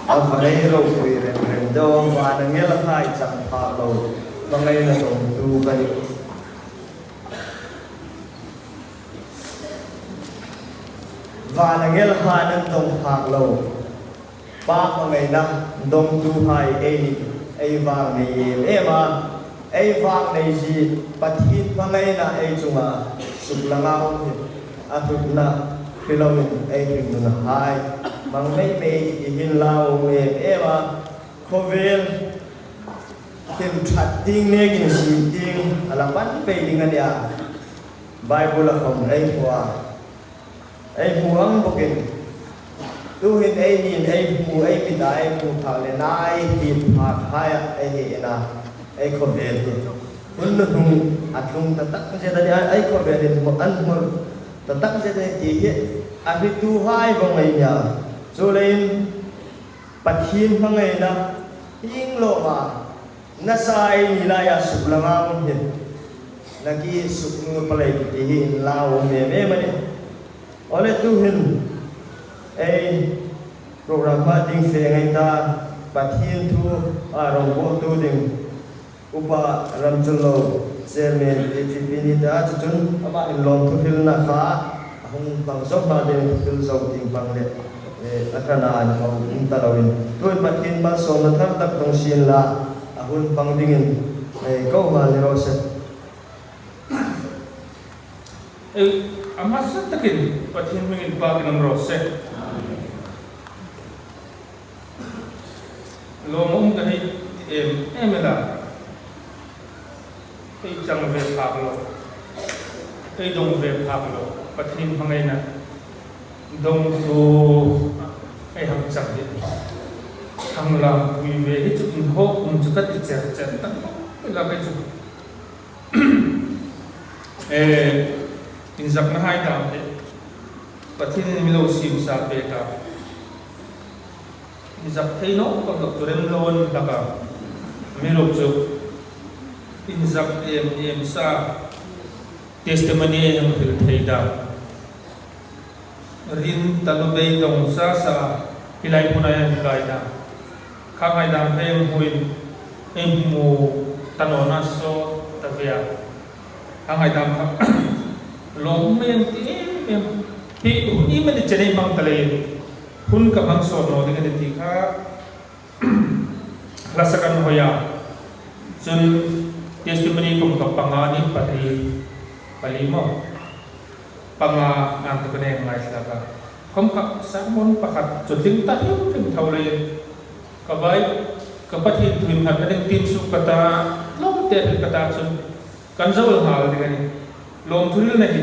A vei ropui rem rem deuh a, van a ngel hai chang phah lo, hmangaihna dawngtu ka ni. Van a ngel han an dawng phak lo, pa hmangaihna dawngtu hai ei ni ei vang nei em em a, ei vang nei zi Pathin hmangaihna ei chunga suk la ngau hi a hlutna hriloin ei hrim nun a hai mang mai mai i hin la awm em em a, khawvel hlim that ding nekin si ding a la pan pei ding a nia. Bible a khawm ei hmu a, ei hmu ang bawkin tuhin ei nin ei hmu ei mit ah ei hmu phak le nai hip phak hai ah ei hi en a, ei khawvel hi hun nu hnung a tlung ta tak zet a ni a, ei khawvel in an hmur ta tak zet a ni tih hi a hritu hai vawng ei nia. Chu leiin Pathian hmangaihna hing lawma Nasa ei ni laia suk la ngam hi naki suk nur palei ti ti hi in la awm em em a ni. Awle tu hin ei program hma ding fe ngai ta Pathian thu a rawngbawl tu ding Upa Ramchullo Chairman KGP ni ta cucun amah in lawm thuhrilna kha a hung hmang zok hna ding thuhril zo ding bang le a hran ah an ko um ta loin tuin Pathian malsawmna thar tak dong sin la a hun hmang dingin ko hna ni rawh seh. A hmasa takin Pathian hmingin Pa kin um rawh seh. Lawmawm ka hei ti em em ela, hei chang ve phak lo, hei dawng ve phak lo, Pathian hmangaihna dawng tu hei hang chak hi hang lam pui ve hi chu inhawk um chu ka ti cher cher tak khawp ela kei chu e inzakna hai dan hi Pathian in milo sim sa pek a. Mi zak thei nawk awm lo tur em lo an hlak a, mi ruk chu in zak em em sa testimony a heng hril thei dah. Rin talu beidawng sa sa hilai hmun a heng kai dah. Kha ngaidam kha eng hmuin eng hmu ta nawn a saw ta ve a. Kha ngaidam kha lawm mai ang ti em em hi hun im a ni chenei hmang ta leiin. Hun ka hmang sawt lo ding a ni tih kha hlasa kan hawi a, cun testimony kum ka panga nih pali pali maw panga ngan tu ka nei ngai thlak a, khom kha sermon pakhat cu tling ta hrimhrim tho lei in ka bai ka Pathian tu in hngat na ding tin su ka ta tlawm te hin ka ta cun kan zol hngal ding a ni lawmthuril na hi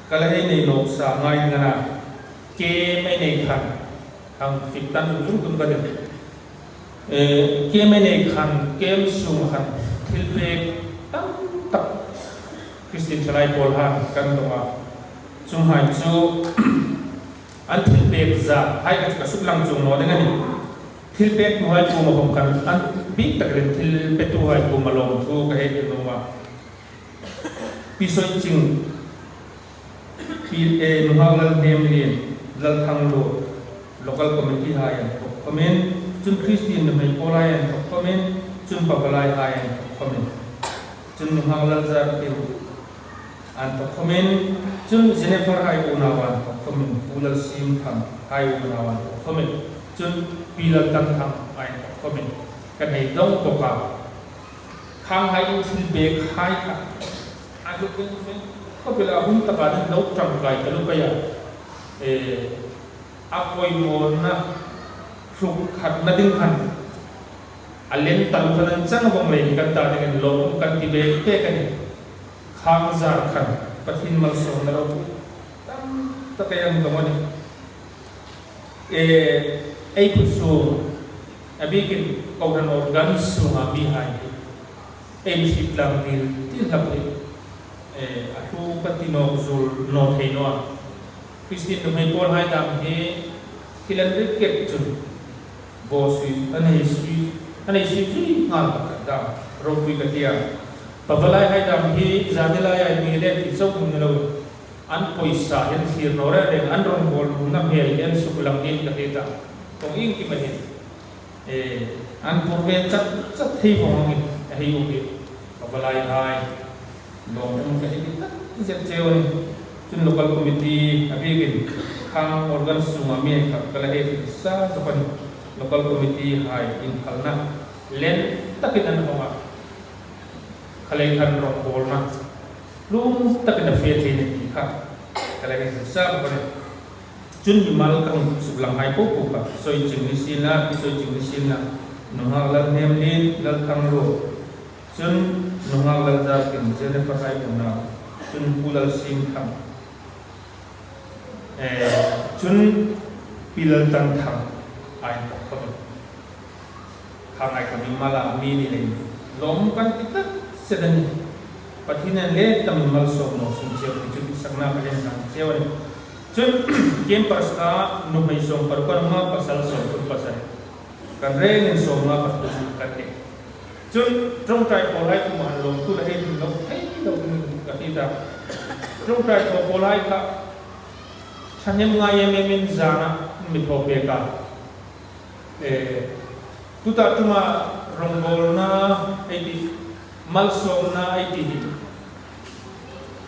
ka la hei nei lawm sa ngai ding a na. Kem ei nei khan hang fik tan zung zung tum ka ti. Kem ei nei khan kem sung khan thil pek tam tak Kristian thalai pawl han kan dawng a, chung hai chu an thil pek zat hai ka chu ka suk lang chung nawn eng a ni. Thil pek tu hai kum a hawm khan an bik takin thil petu hai kum a lawm thu ka hei thil nawm a. Pi Sawi Ching, Pi E Nunghak Lal Hnem Lin, Lal Thang Lu, Local Committee hai an thawk khawm in, cun Christian nuhmei pawl hai an thawk khawm in, cun Pavalai hai an thawk khawm in, cun Nunghak Lal Zar Kim an thawk khawm in, cun Jennifer hai unau an thawk khawm in, Pu Lal Sim Thang hai unau an thawk khawm in, cun Pi Lal Tan Thang hai an thawk khawm in, kan hei dong bawk ah. Khang hai in thil pek hai kha a hlut veng veng khawp ila a hun takah hian lo tangkai ta lup a e a pawimawhna hruk khatna ding khan a len ta lu khan an chang vawng lei hi kan ta ding in lawm kan ti ve pek a ni. Khang zar khan Pathian malsawmna ropui tam tak ei ang dawng a ni. E ei phut sung A bikin Kohhran organ chungah mi hai hi ei hrip tlang dil ti hlap hi a hlu ka ti nawk zul naw thei naw a. Christian nuhmei pawl hai dang hi thil an rit kep cun baw sui an hei sui an hei sui zui hngal bak kan dang ropui ka ti a. Pavalai hai dang hi zanilai ai mi le ti chauh um ni lo an pawisa hi an thlir naw reng reng an rawngbâwl lumna hmel hi an suk lang niin ka hre ta. Kawng ing kim a hin e an pur ve chat chat thei vawng angin a hei u hi ka va lai hai lawm awm ka hei ti tak zet cheu a ni. Chun local committee a bikin khang organ chungah mi kha ka la hei ti sa zawk a ni. Local committee hai inphalna len takin an hawng a, khalei khan rawngbawlna tlum takin a fe thei a ni tih kha ka la hei ti sa bawk a ni. Cun mimal ka hung suk lang hai popo kha soi ching ni sin la ti soi ching ni sin la nungak lal hnem lin lal thang ru cun nungak lal zar kim Jennifer hai unau cun pu lal sim thang cun pi lal tan thang ai tok kho mi kha ngai ka mimal ah mi nih lei lawm kan ti tak set ani Pathian an le tam in malsawm no sung cio ti cu saknak a len hna cio ani. Cun campus ah nuhmei 16 kan um ah pasal 37 kan reng in 53 kan nei. Cun ṭongṭai pawl hai kum ah an lawmthu le hei ding lo thei lo ding ka ti ta. Ṭongṭai thaw pawl hai kha ṭhahnem ngai emem in zan ah mithaw pek ah tuta ṭum ah rawngbawlnak ei ti malsawmnak ei ti hi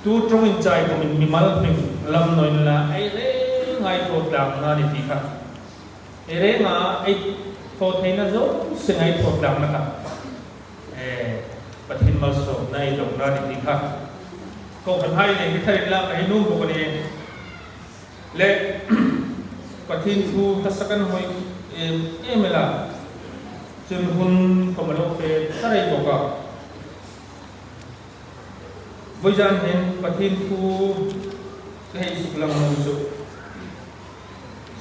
Tu ṭong in cai kum in mimal hming lam noin la ei re ngai thaw tlak na ni ti kha. Ei re nga ei thaw thei na zo se ngai thaw tlak na kha. E Pathin malsawm na ei dong na ni ti kha. Ko kan hai ne hi tharin la ka hi num bok ani. Le Pathin thu hlasakan hoi em em ela chun hun ko malo fe tarai boka. Voizan hin Pathian thu ka hei suk lengmang cu.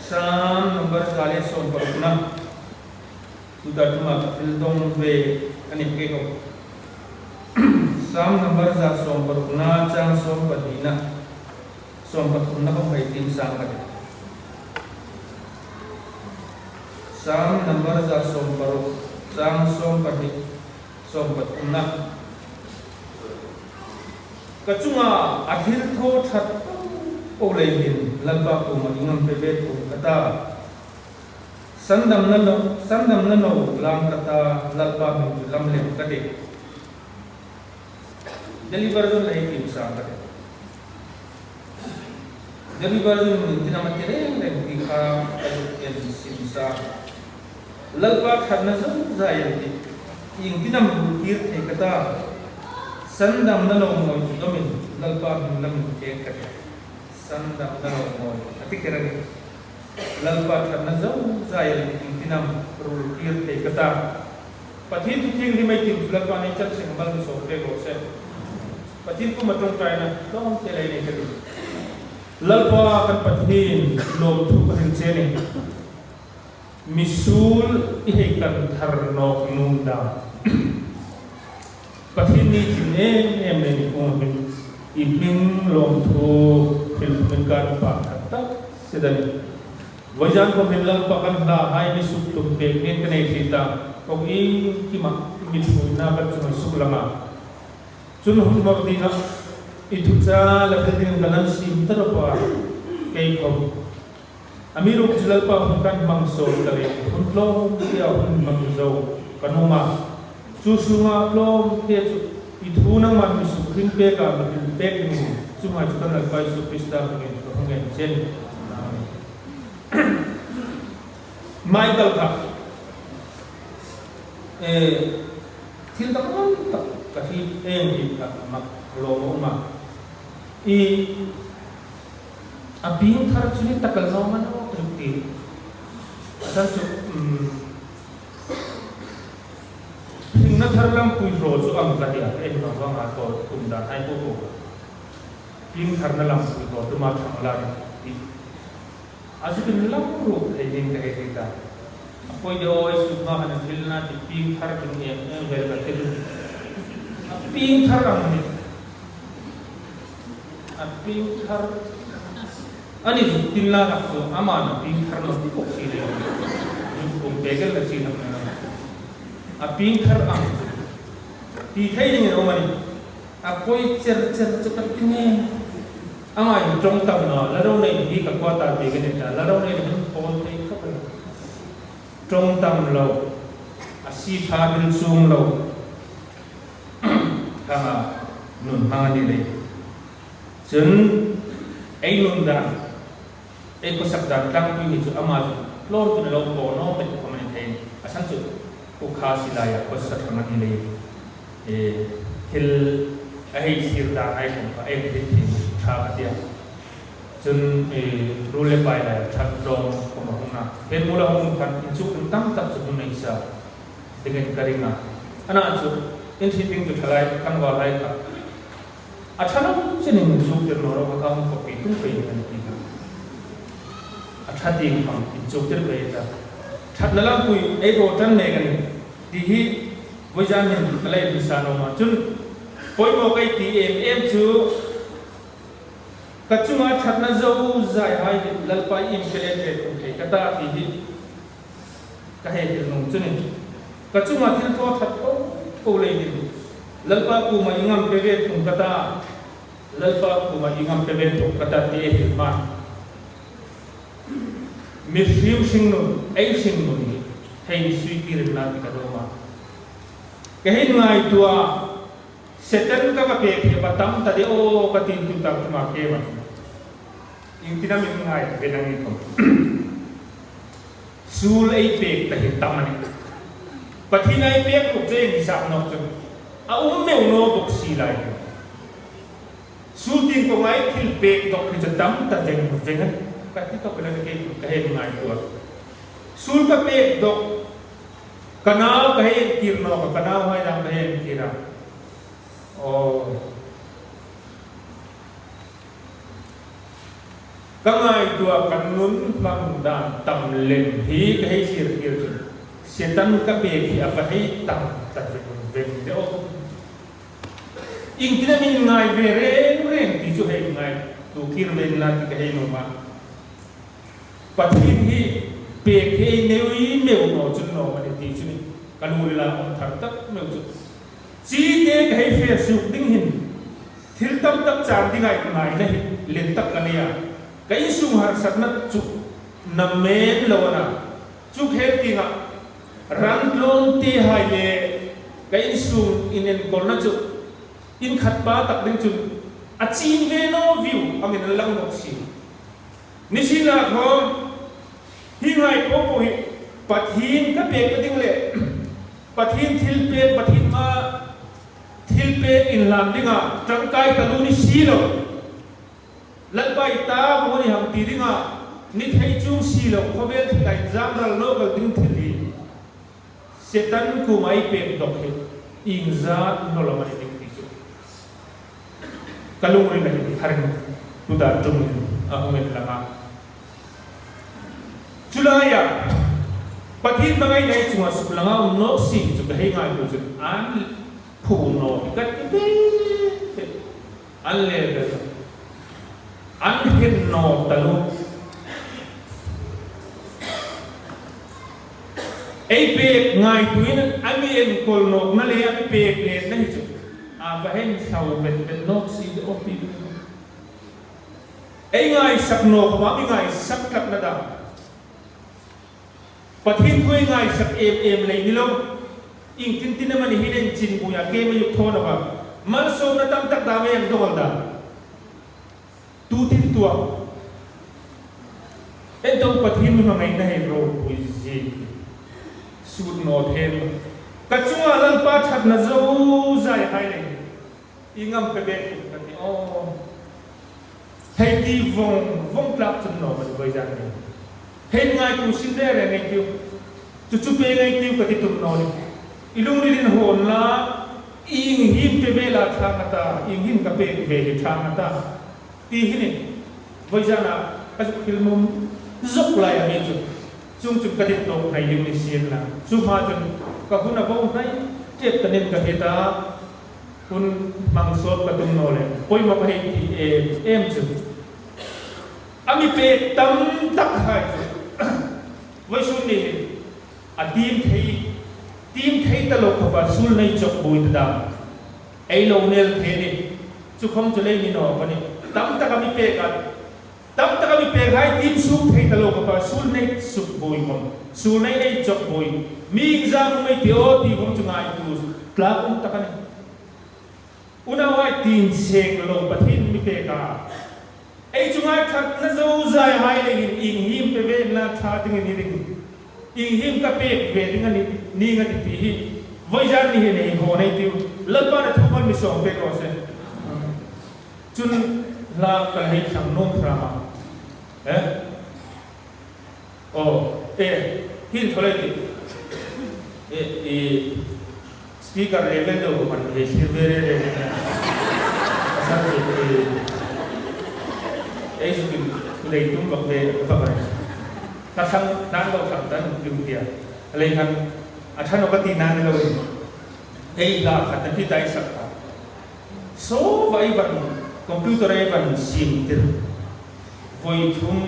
Salm number 160 na tutan tum ah ka thil dong ve an i pe ko. Salm number 160 na caang 12 na 13 na ka hoi tim sang ka ti. Salm number 160 caang 12 13 na. Ka cungah a thilthaw ṭhat ko lei hin Lalpa kum ah i ngam pe ve ko ka ta. Sandam na no sandam na no lam ka ta Lalpa min cu lam lem ka ti. Deliver zon lei tim sang ka ti. Deliver zon min tinam a ti reng reng ti kha ka zuk en sim sa. Lalpa ṭhatna zungzal in ti ing tinam rulhtir thei ka ta. Sandam na lo mawi cu dom in Lalpa hmin lam in keng ka ti. Sandam na lo mawi a ti kher a ni. Lalpa ṭhatna zungzal in ti ing tinam rulhtir thei ka ta. Pathian thu thianghlim ei tim cu Lalpa nih can sing mal mi sawm pek rawh seh. Pathian pum a ṭongṭainak tlawmte lei nei ka duh. Lalpa kan Pathian lawmthu ka hrilh che ni. Misul i hei kan thar nawk nun dan. Pathian ni thin em em le ni kung hming i hming lawmthu hrilh tumin kan pah khat tak si da ni. Vawijan khawm hin Lalpa kan hla hai mi suk tum pek nen ka nei thei ta kong i kimah i mithuina kan chung i suk lama. Cun hun hmawr dingah i thuca le thil ding kan an sim tarapa kei khom. A mi ruk cu Lalpa hun kan hmang sawn ka le hun tlawm te ah hun hmang zo kan um ah cu sungah tlawm te cu i thu nangmah mi suk hrin pek ah mi hrin pek ding cungah cu kan Lalpa Jesuh Krista hmangin ka hung en chin. Amen. Michael kha thil dang tak ka hi eng hi kha mak lawm a um a i a bing thar chu ni takal no man o ka ti asan chu hring na thar lam pui ro chu ang ka ti a en ka wang a to kum dan hai po po ping thar na lam pui ro tuma thang la ni ti A zukin lam ruk thei ding ka hei thei ta. A pawi deuh aw, i suk hma khan a thil na ti ping thar ding em em vel ka ti dun. A ping thar ang ni. A ping thar ani zuk tin la nak chu aman a ping thar lo ti bawk si le. Zuk kum pe kel la chi nak na. A ping thar ang chu ti thei ding in awm ani. A pawi cher cher chu ka ti nge. Amah in tawng tam na la ro nei hi ka khua ta ti ka ni ta la ro nei hin pawl thei khop a tawng tam lo a si tha hil chung lo thanga nun hmang ani le cun ei nun dan ei khuasak dan tlangpui hi chu amah chu tlawm cun lo paw no pe khom ani thei a chan chu ukha silai ah khuasa thang ani le thil a hei thlir dan ai kong kha ei thil thin tha ka tia cun rul le pai lai that tlawm kom a hung na pen mula hung khan in chuk in tam tak chu hung nei sa dingin ka ringa ana chu in thi ding chu thalai kan wa lai kha a thalo chen in chuk tir no ro ka hung ko pi tung pe ni kan ti kha a tha ding phang in chuk tir pe ta that na lam pui ei ro tan ne kan ti hi Voizan hin ka lei hmasa no ma cun pawimawh kai ti em em cu ka cungah ṭhatnak zo zai hai hin Lalpa im ka let ve thung thei ka ta ti hi ka hei hil nung cunin ka cungah thil thaw ṭhat ko ko lei hin Lalpa kuma i ngam pe ve thung ka ta Lalpa kuma i ngam pe ve thung ka ta ti e hil ma Mihrim hringnun, ei hringnun hi hei sui kirim la ti ka dawm a. Ka hin ngai tua Satan ka va pek hi va tam ta de aw ka tin tu tak tuma ke ma chu. Ing tina min ngai ve nang ni thom. Sul ei pek ta hi tam ani. Pathin ai pek ruk che ni sak nok chun. A um meu no bok si lai. Sulting kong ai thil pek dok hi cu tam ta veng veng an ka ti ko na ke ka hei ngai tuar. Sul ka pek dok ka nau ka hei kir no ka ka nau hai dang ka hei kir a. Oh. Ka ngai tua kan nun hmang dan tam lem hi ka hei thlir kir cun setan ka pek hi a va hei tam ta veng veng de o. Ingtin a min ngai ve reng reng ti cu hei ngai tu kir ven la ti ka hei nom ah Pathian hi pek hi ei meu i meu no cun no man ti cu ni ka lu rila om thar tak meu cu chi te ka hei fe suk ding hin thil tam tak caan ding ai ngai na hi len tak ka nia ka in sung har sat na chu na men lo ana chu khel tinga Ran tlawm te hai le ka innsung in enkawlna cu inn khat pa tak ding cun a cin ve no view angin an lang bawk si. Nisin ah khom hi ngai popo hi Pathin ka pek na ding le Pathin thil pek Pathin ma thil pek in hlan dingah tangkai talu ni si lo. Lalpa i ta vong an i ham ti dingah ni thei cung si lo khuavel thil ai zaangral lo kal ding thil hi Satan kum ai pek dok hi ingza nolam an i ding ti cu ka lungri na hin haring tutan ṭung in. a hungin lang a. Chulai ah Pathian hmangaih nei chungah suk lang a um nawk si hi chu ka hei ngai tu cun an phu naw hi ka ti ve te an level an hen naw talu ei pek ngai tu in an i enkawl nawk na le an i pek len na hi cu a va hen thlau vet vet nawk si de aw ti duh. Ei ngai sak nawk ma mi ngai sak tlak na dah. Pathin thu ei ngai sak em em lei ni lo. Ing tin tin amani hin en chin buya ke ma yuk thawn aba. Malsawm na tam tak da me ang dongol da. Tu tin tua. En tong Pathin mi mangai na hei ro pui zi. Sut no them. Ka chunga lalpa that na zo zai hai lei. I ngam pe ve tuk ka ti aw. Hei ti vong vong tlak cun no man voi zan ni. Hei ngai tu sin re re ngei tiu. Cu cu pe ngei tiu ka ti tum no ni. I lungrilin hawn la ing him pe ve la tha ngata ing him ka pek ve hi tha ngata ti hi ni voi zan ah ka zuk thil mum zok lai ami cu cung cu ka dit tok hnai ding ni sin la cu hma cun ka hun a bo hnai tep ka nim ka hita Hun hmang sawt ka tum naw le poimawk ka hei ti em em cu a mi pek tam tak hai cu voi sul nih hin a tim thei tim thei ta lo khapa sul nei chok bui ta dang ei lo nel the ni cu khom cu lei ni no ka ni tam tak a mi pek a tam tak a mi pek hai tim suk thei ta lo khapa sul nei suk bui khom sul nei nei chok bui mi zang mei ti o ti khom cu ngai tu tlak um tak ani unau ai tin sek lo pathin mi pek a ei cu ngai that na zo zai hai le in ing him pe ve na tha ding ni ding ing him ka pek ve ding ani ni nga ti ti hi voi jan ni he nei ho nei tiu lalpa na thumal mi song pe ko se Cun hla ka hei thlang nawm hram ah eh aw eh hin tholei ti eh i speaker level deuh ko man hei thlir ve re re asal cu i ei zukin thulei tum bak ve bak ai ka thlang nan lo thlang tan kim tia lei khan a thano ka ti na ni lo in ei la khat na pi tai sak kha So vai van computer ei van sim tir voi thum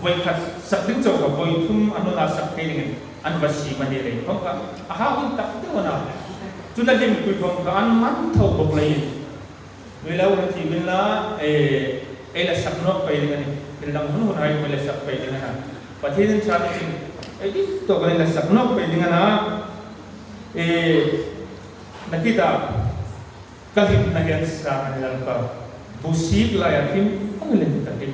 voi khat sak ding cho ka voi thum anu na sak thei ding an va sim ani lei khong ka a ha hun tak te wana chuna lim pui khong ka an man tho bok lei mi lo na thi min la e e la sak nok pai ding ani thil dang hun hun ai mai la sak pai ding ana pathin cha ni chin e di to ka la sak nok pai ding ana e nakita Ka hlim na hian sang an lal ka busik lai ah hlim ang len ka hlim.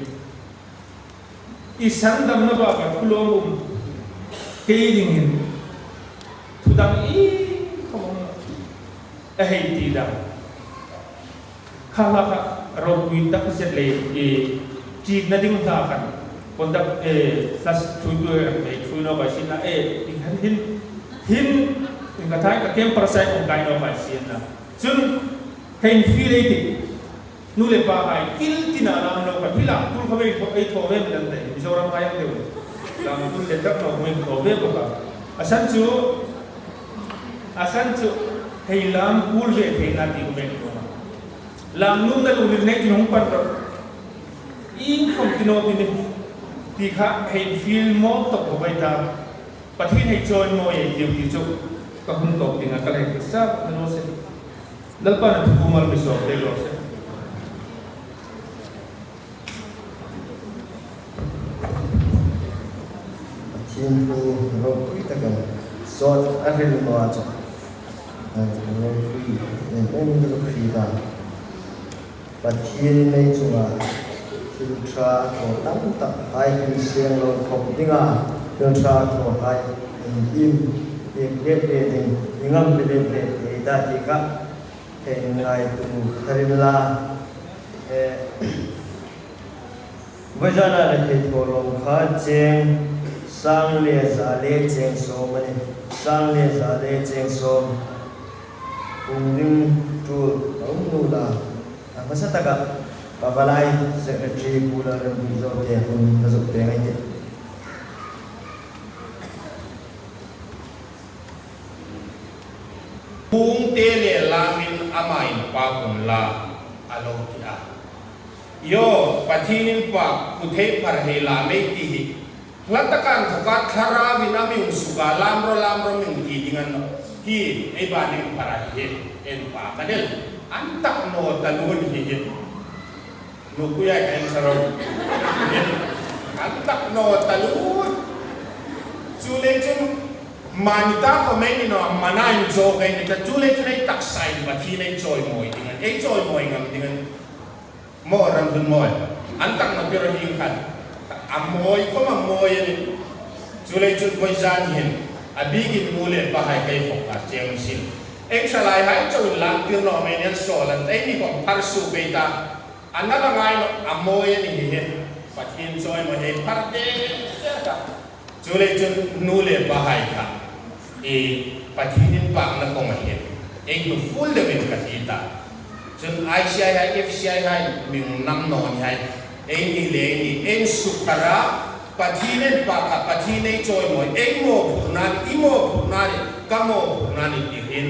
I san dam na bak ah thulawm um kei ding hin thudang i khom a hei ti dang. Kha hla kha ropui tak zet le i ṭik na ding hla khan conduct e hlas thui tu rak nei thui no kai sin na e ing han hin hin ing ka thai ka kem parasai ong kai no kai sin na Cun hein fi lei tik nu le pa ai kil tina lam lo ka hi lam tul kha vei ei thaw ve mi dan te Mizoram ai ang deuh lam tul le tak no mui thaw ve baka asan chu asan chu hei lam kul ve thei na ti men ko lam num na lung nei chu hong pan ro in khom tino ti ni ti kha hei feel mo tok ko bai ta Pathian hei chawimawi ei tiu ti chu ka hun tawp dingah ka leng hmasa na lo si. Lalpa na thu mal mi sawm te lo si. Pathian thu ropui takin zawt a hril hnuah cun ropui em em in ka hri ta. Pathian in lei cungah thil ṭha a thaw tam tak hai hin siang lo khop dingah thil ṭha a thaw hai in im pek let ve ding i ngam pe let ve thei dah ti kha hei ngaitu tharin la. Voizan ah rethei thawhlawm kha cheng sang le za le cheng sawm a ni. Sang le za le cheng sawm. Kum ding ṭul a um nu la. A hmasa tak ah. Pavalai Secretary Pu Lalrempuii Zote hun ka zuk peng ai ti. Kung te le lamin amah in pa kun la a lo ti a. Yo, Pathinin pa ku thei phar hei la mei ti hi hla takan thawka thlarau in a miung suka lamro lamro miung ti ding an hi ei ba ning phar a hi en pa ka del an tak no talun hi hi nupui ai ka en tharo hi an tak no talun chu le chun Mahni ta khaw mai ni lo a, mana in chaw ka in ta chu lei chu nei taksa in Pathian ei chawimawi ding an ei chawimawi ngam ding an maw ram hun mawi an tak na ber hing khan a mawi khawm a mawi a ni chu lei chu vawi zan hian a bik in mu leh pa hai kai fawk kha chiang sin eng tha lai hai chaw in lan tir lo mai nen sawl an ei ni khawm phar su bei ta a na la ngai lo a mawi a ni hi hi Pathian chawimawi hei phar te te ka. Cu lei cun nu le pa hai kha i Pathin in pak na kong ah hin ei hnu ful deuh in ka ti ta. Cun ICI hai FCI hai minung nam nawn hi hai ei ni le ei ni en sukhar ah Pathin en pa kha Pathin ei cawimawi ei maw phurh na nih i maw phurh na nih ka maw phurh na nih ti hin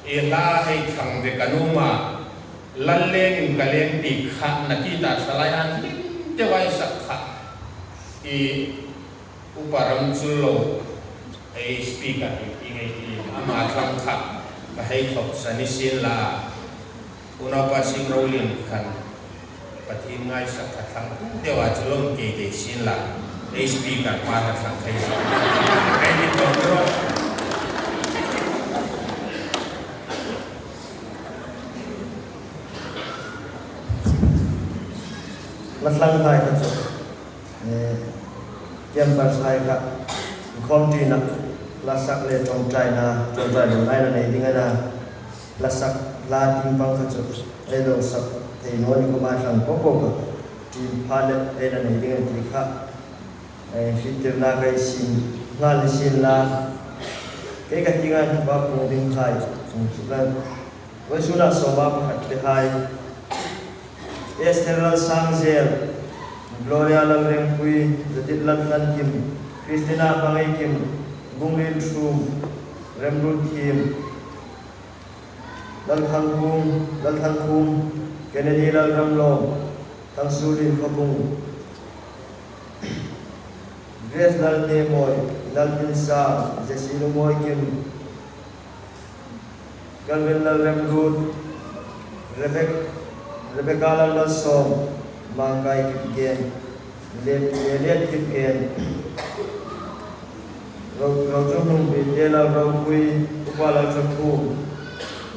i hla hei thlang ve ka nu ma lal leng in ka leng ti kha na ti ta thalai an hlim te vai sak kha I upa ram cul lo ei speaker hi ti ngei ti ama thlang kha ka hei thawk san i sin la unaupa sing rolin khan Pathin ngaisak kha thlang tu deuh ah cu lon kei te sin la ei speaker pa na thlang thei zawk hei ni tawn rawh. La thlang hai kha cu Tiampar sai kha khawm ṭinak hlasak le ṭawngṭainak ṭawngṭai lo lai na nei ding ana hlasak hla tingpang kha cu ei lo sak thei nawn i khawma hlang popo kha ṭin pha le ei na nei ding an ti kha hrittirnak ei sin hngal i sin la kei ka ti ngai ba pung ding khai cung sukan voi suna sawma pakhat te hai Esther Lalsangzel, Gloria Lalrengpui, Judith Lalhlankim, Christina Hmangeikim, Gunglin Thum, Remrun Thim, Lalthangkung, Lalthangkhum, Kennedy Lalramlawm, Thangsulin Khawbung, Grace Lalhnemawi, Laldinsang, Jesse Lumawikim, Calvin Lalremruat, Rebecca Lalmalsawm, Mangkai Kipgen, Lelian Kipgen, Rochungnung Bite Lalropui, Upa Lalṭhakhum,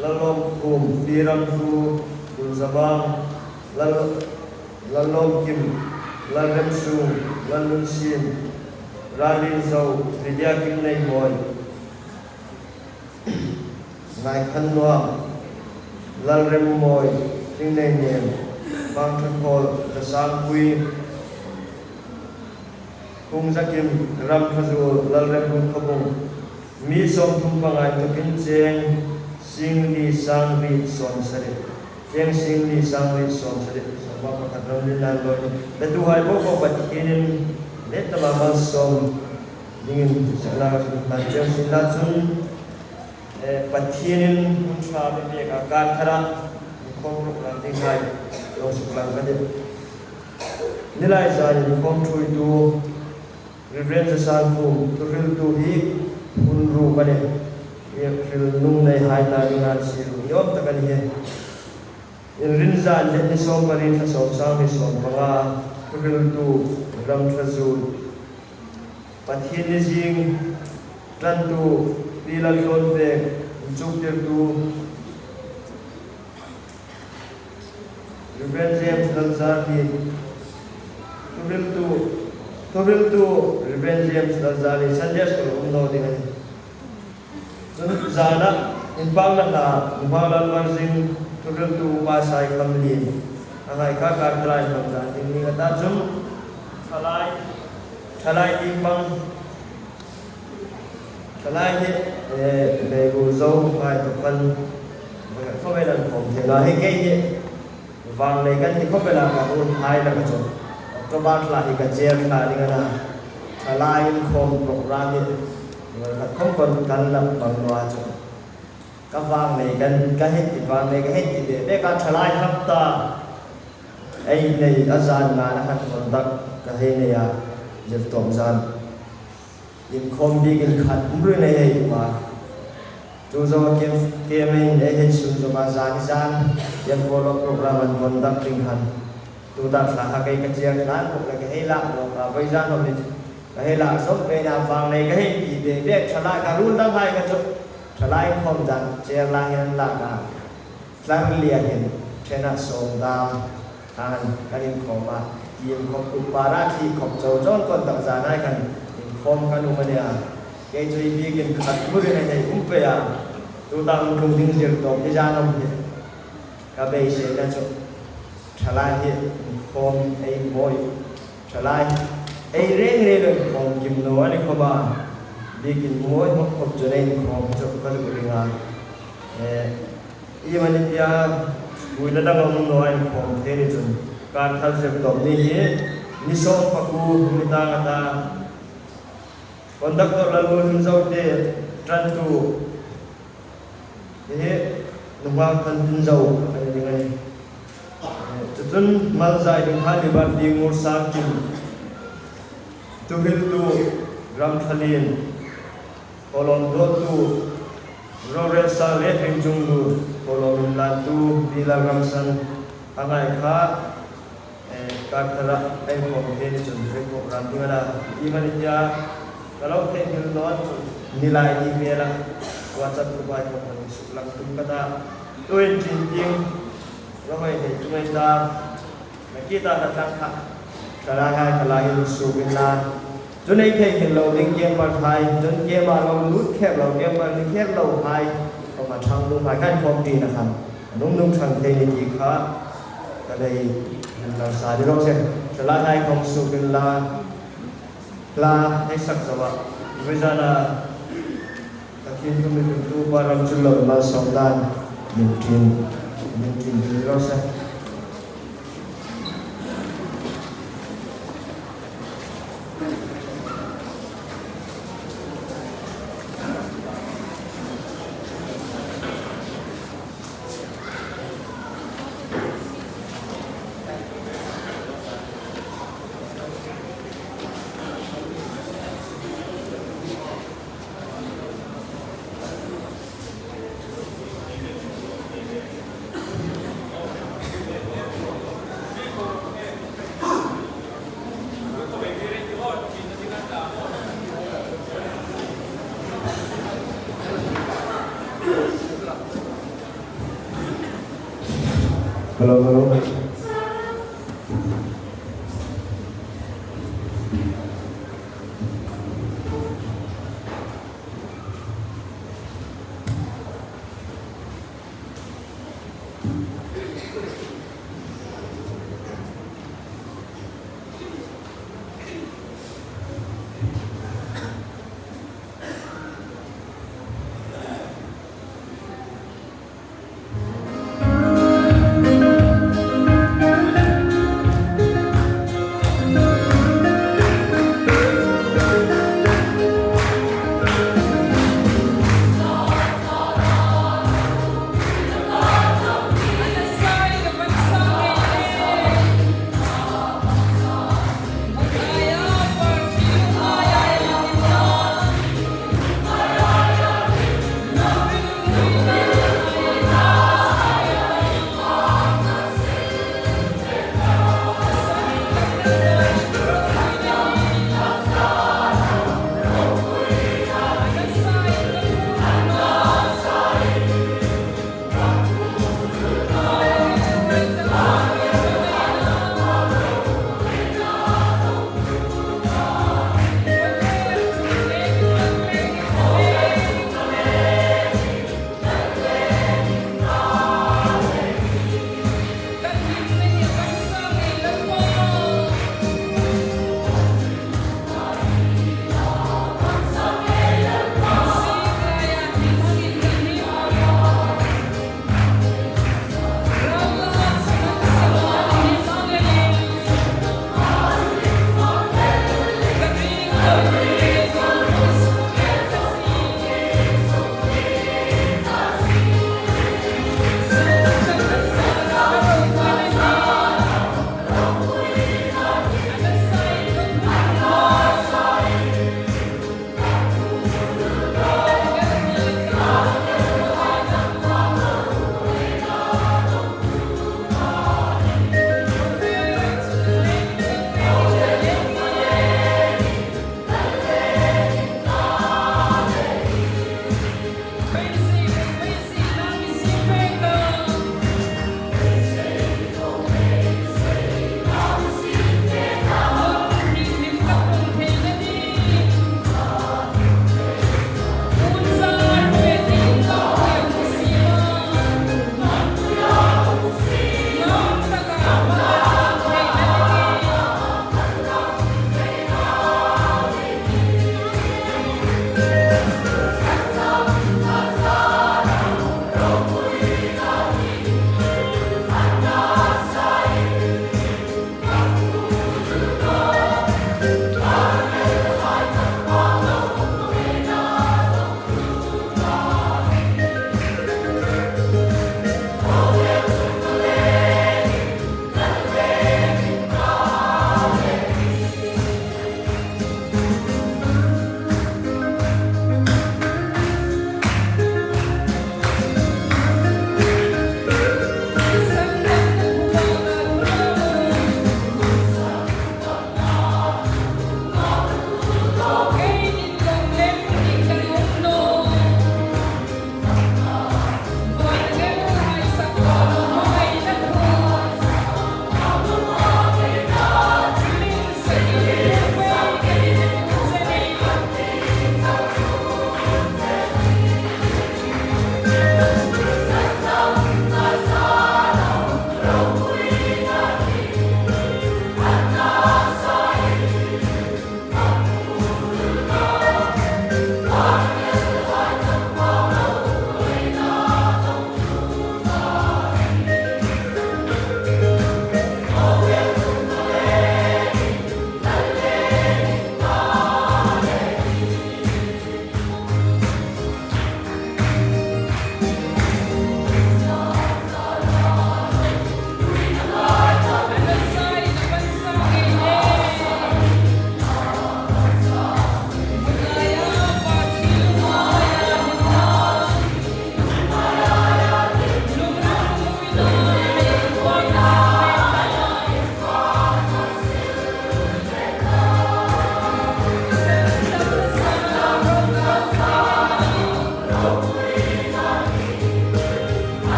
Lallawmkhum, Pi Ramhlu, Dunzabang, Lallawmkim, Lalremsung, Lalnunsin, Ralrinzo, Lydia Kimneimawi, Ngaikhan nuam, Lalremmawi, Tingnei Nem, Mangṭha Khawl, Zasangpui, Kungzakim, Ramṭhazul, Lalremrun Khuabung, mi 35 tukin cheng singli sangri 70, cheng singli sangri 70 sawma pakhat ramri nan lawi le tu hai bo ko Pathian in le tama malsawm dingin saknak a si. Ceu sin ahcun Pathian in hmun ṭha bik ah kaan thar ah khawm ruk lang ding lai lawngsuk lang kan i nilai zan in khawm ṭhuitu Reverend Zasan Kum thuhriltu hi phun ru kan i hril nung nei hai ta ding an si ru niawm tak an hi. In rin zan le ni 18 thla sawm sang ni 15 thuhriltu ram ṭha zul Pathian ni zing tlantu Pi Lal Hlawn Pek, cuktirtu Rev. James Lal Zar Lin, thuhriltu Rev. James Lal Zar Lin Sunday School um no ding a si. Cun zan ah innpang na hna Nuhmang Lal Var Zing, thuhriltu Upa Sai Kham Lin, a ngai kha kar thalai hmang zan ding ni ata cung thalai Thalai tingpang Thalai hi meibu zo ngai tuk kan khawvel an khawm thei la. Hei kei hi Vanglei kan ti khawp ela ka hun hai la ka chu October thla hi ka chair thla ding ana thalai in khawm program hi khat khawm kon kan la bang noa chu ka vanglei kan ka hei ti vanglei ka hei ti ve vek a thalai hapta ei nei a zan ngan a han conduct ka hei nei a zirtawp zan. Inkhawm bik in khat mri nei hei uma. Tu zo a kem kem in ei hei sun zoma zan i zan kem follow program an conduct ding han tu ta thla ha kei ka chiang hlan bok le ka hei lak lo ka voi zan hom ni ka hei lak zom pe na vang nei ka hei ti be bek thalai ka rul dang hai ka chu thalai inkhawm zan chair la hin an lak a tlar lian in thena sawm dang Khan kan inkhawm a, tim khawp upa ra thli khawp cho chawn kawn tak zan ai khan inkhawm kan um a nia. Kei chu i bikin khat murin a hei um pe a, tutang tlung ding zir tawp ni zan awm hi ka beisei na chu thalai hi inkhawm ei mawi thalai ei reng reng lo inkhawm kim no a ni khawp a, bikin mawi hmawk khawp chu na inkhawm chu ka duh ring a. I Manipia buaina dang a awm lo a inkhawm thei ni chun kar thar zir tawp ni hi ni sawm paku ni tang ata conductor Lalhul Himzo te tantu hi nungak than Himzo a ni ding a ni. Cucun Malzai ding kha Liberty Ngur Sang Kim Tuhiltu Ramthalin Kawlawm dawttu Rorel sang le Hringcung nu kawlawm in lantu Pi Lalramsan a ngai kha karthar ah ei khawm he ni cun ring khawh ram ding ana ti man in ka lo theihnghilh nawn cu nilai ni vel ah WhatsApp group ah khawm kan suk lang tum ka ta tuin ṭin ting rawhoi nei tumai ta na kita na tlang kha thala hai khala hin suk in la Cun ei theihnghilh lo ding kemar thai, cun kemah lo lut khek lo kemar ni khek lo hai, koma ṭhang nung hai khan khawm ṭi na khan nung nung ṭhang thei ni ti kha ka lei lo sa di ro se thala hai khong suk in la hla hei sak zo ah vizan ah Pathian thu mi tu pa ram cun lo malsawm dan min ṭin min ṭin di ro se. Hello, hello.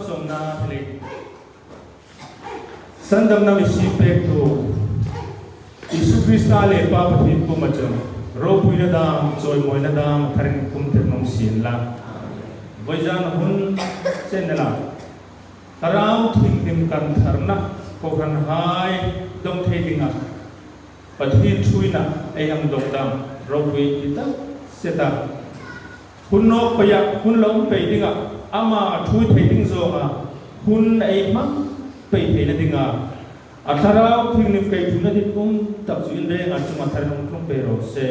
Malsawmna helei Sandamna misi pek tu Isu Krista le Pa Pathian pum achung ropuina dam chawimawina dam tharin kum tir nung sin la. Vaizan hun chen la Thlarau Thianghlim kan tharna Kohhran hai dawng thei dingah Pathian thuina ei ang dawng dam ropui ti tak set a. Hun nawk peiah hun lo awm pei dingah ama a thui thei ding zawnga hun ei hmang pei theihna dingah a thlarau thinglim kei thuna dik um tak chu inreng a chunga thar nung thlung pe rawh se.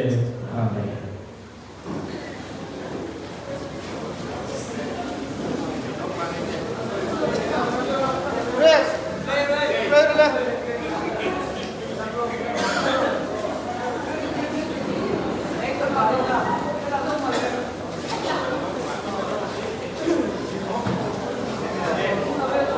Amen.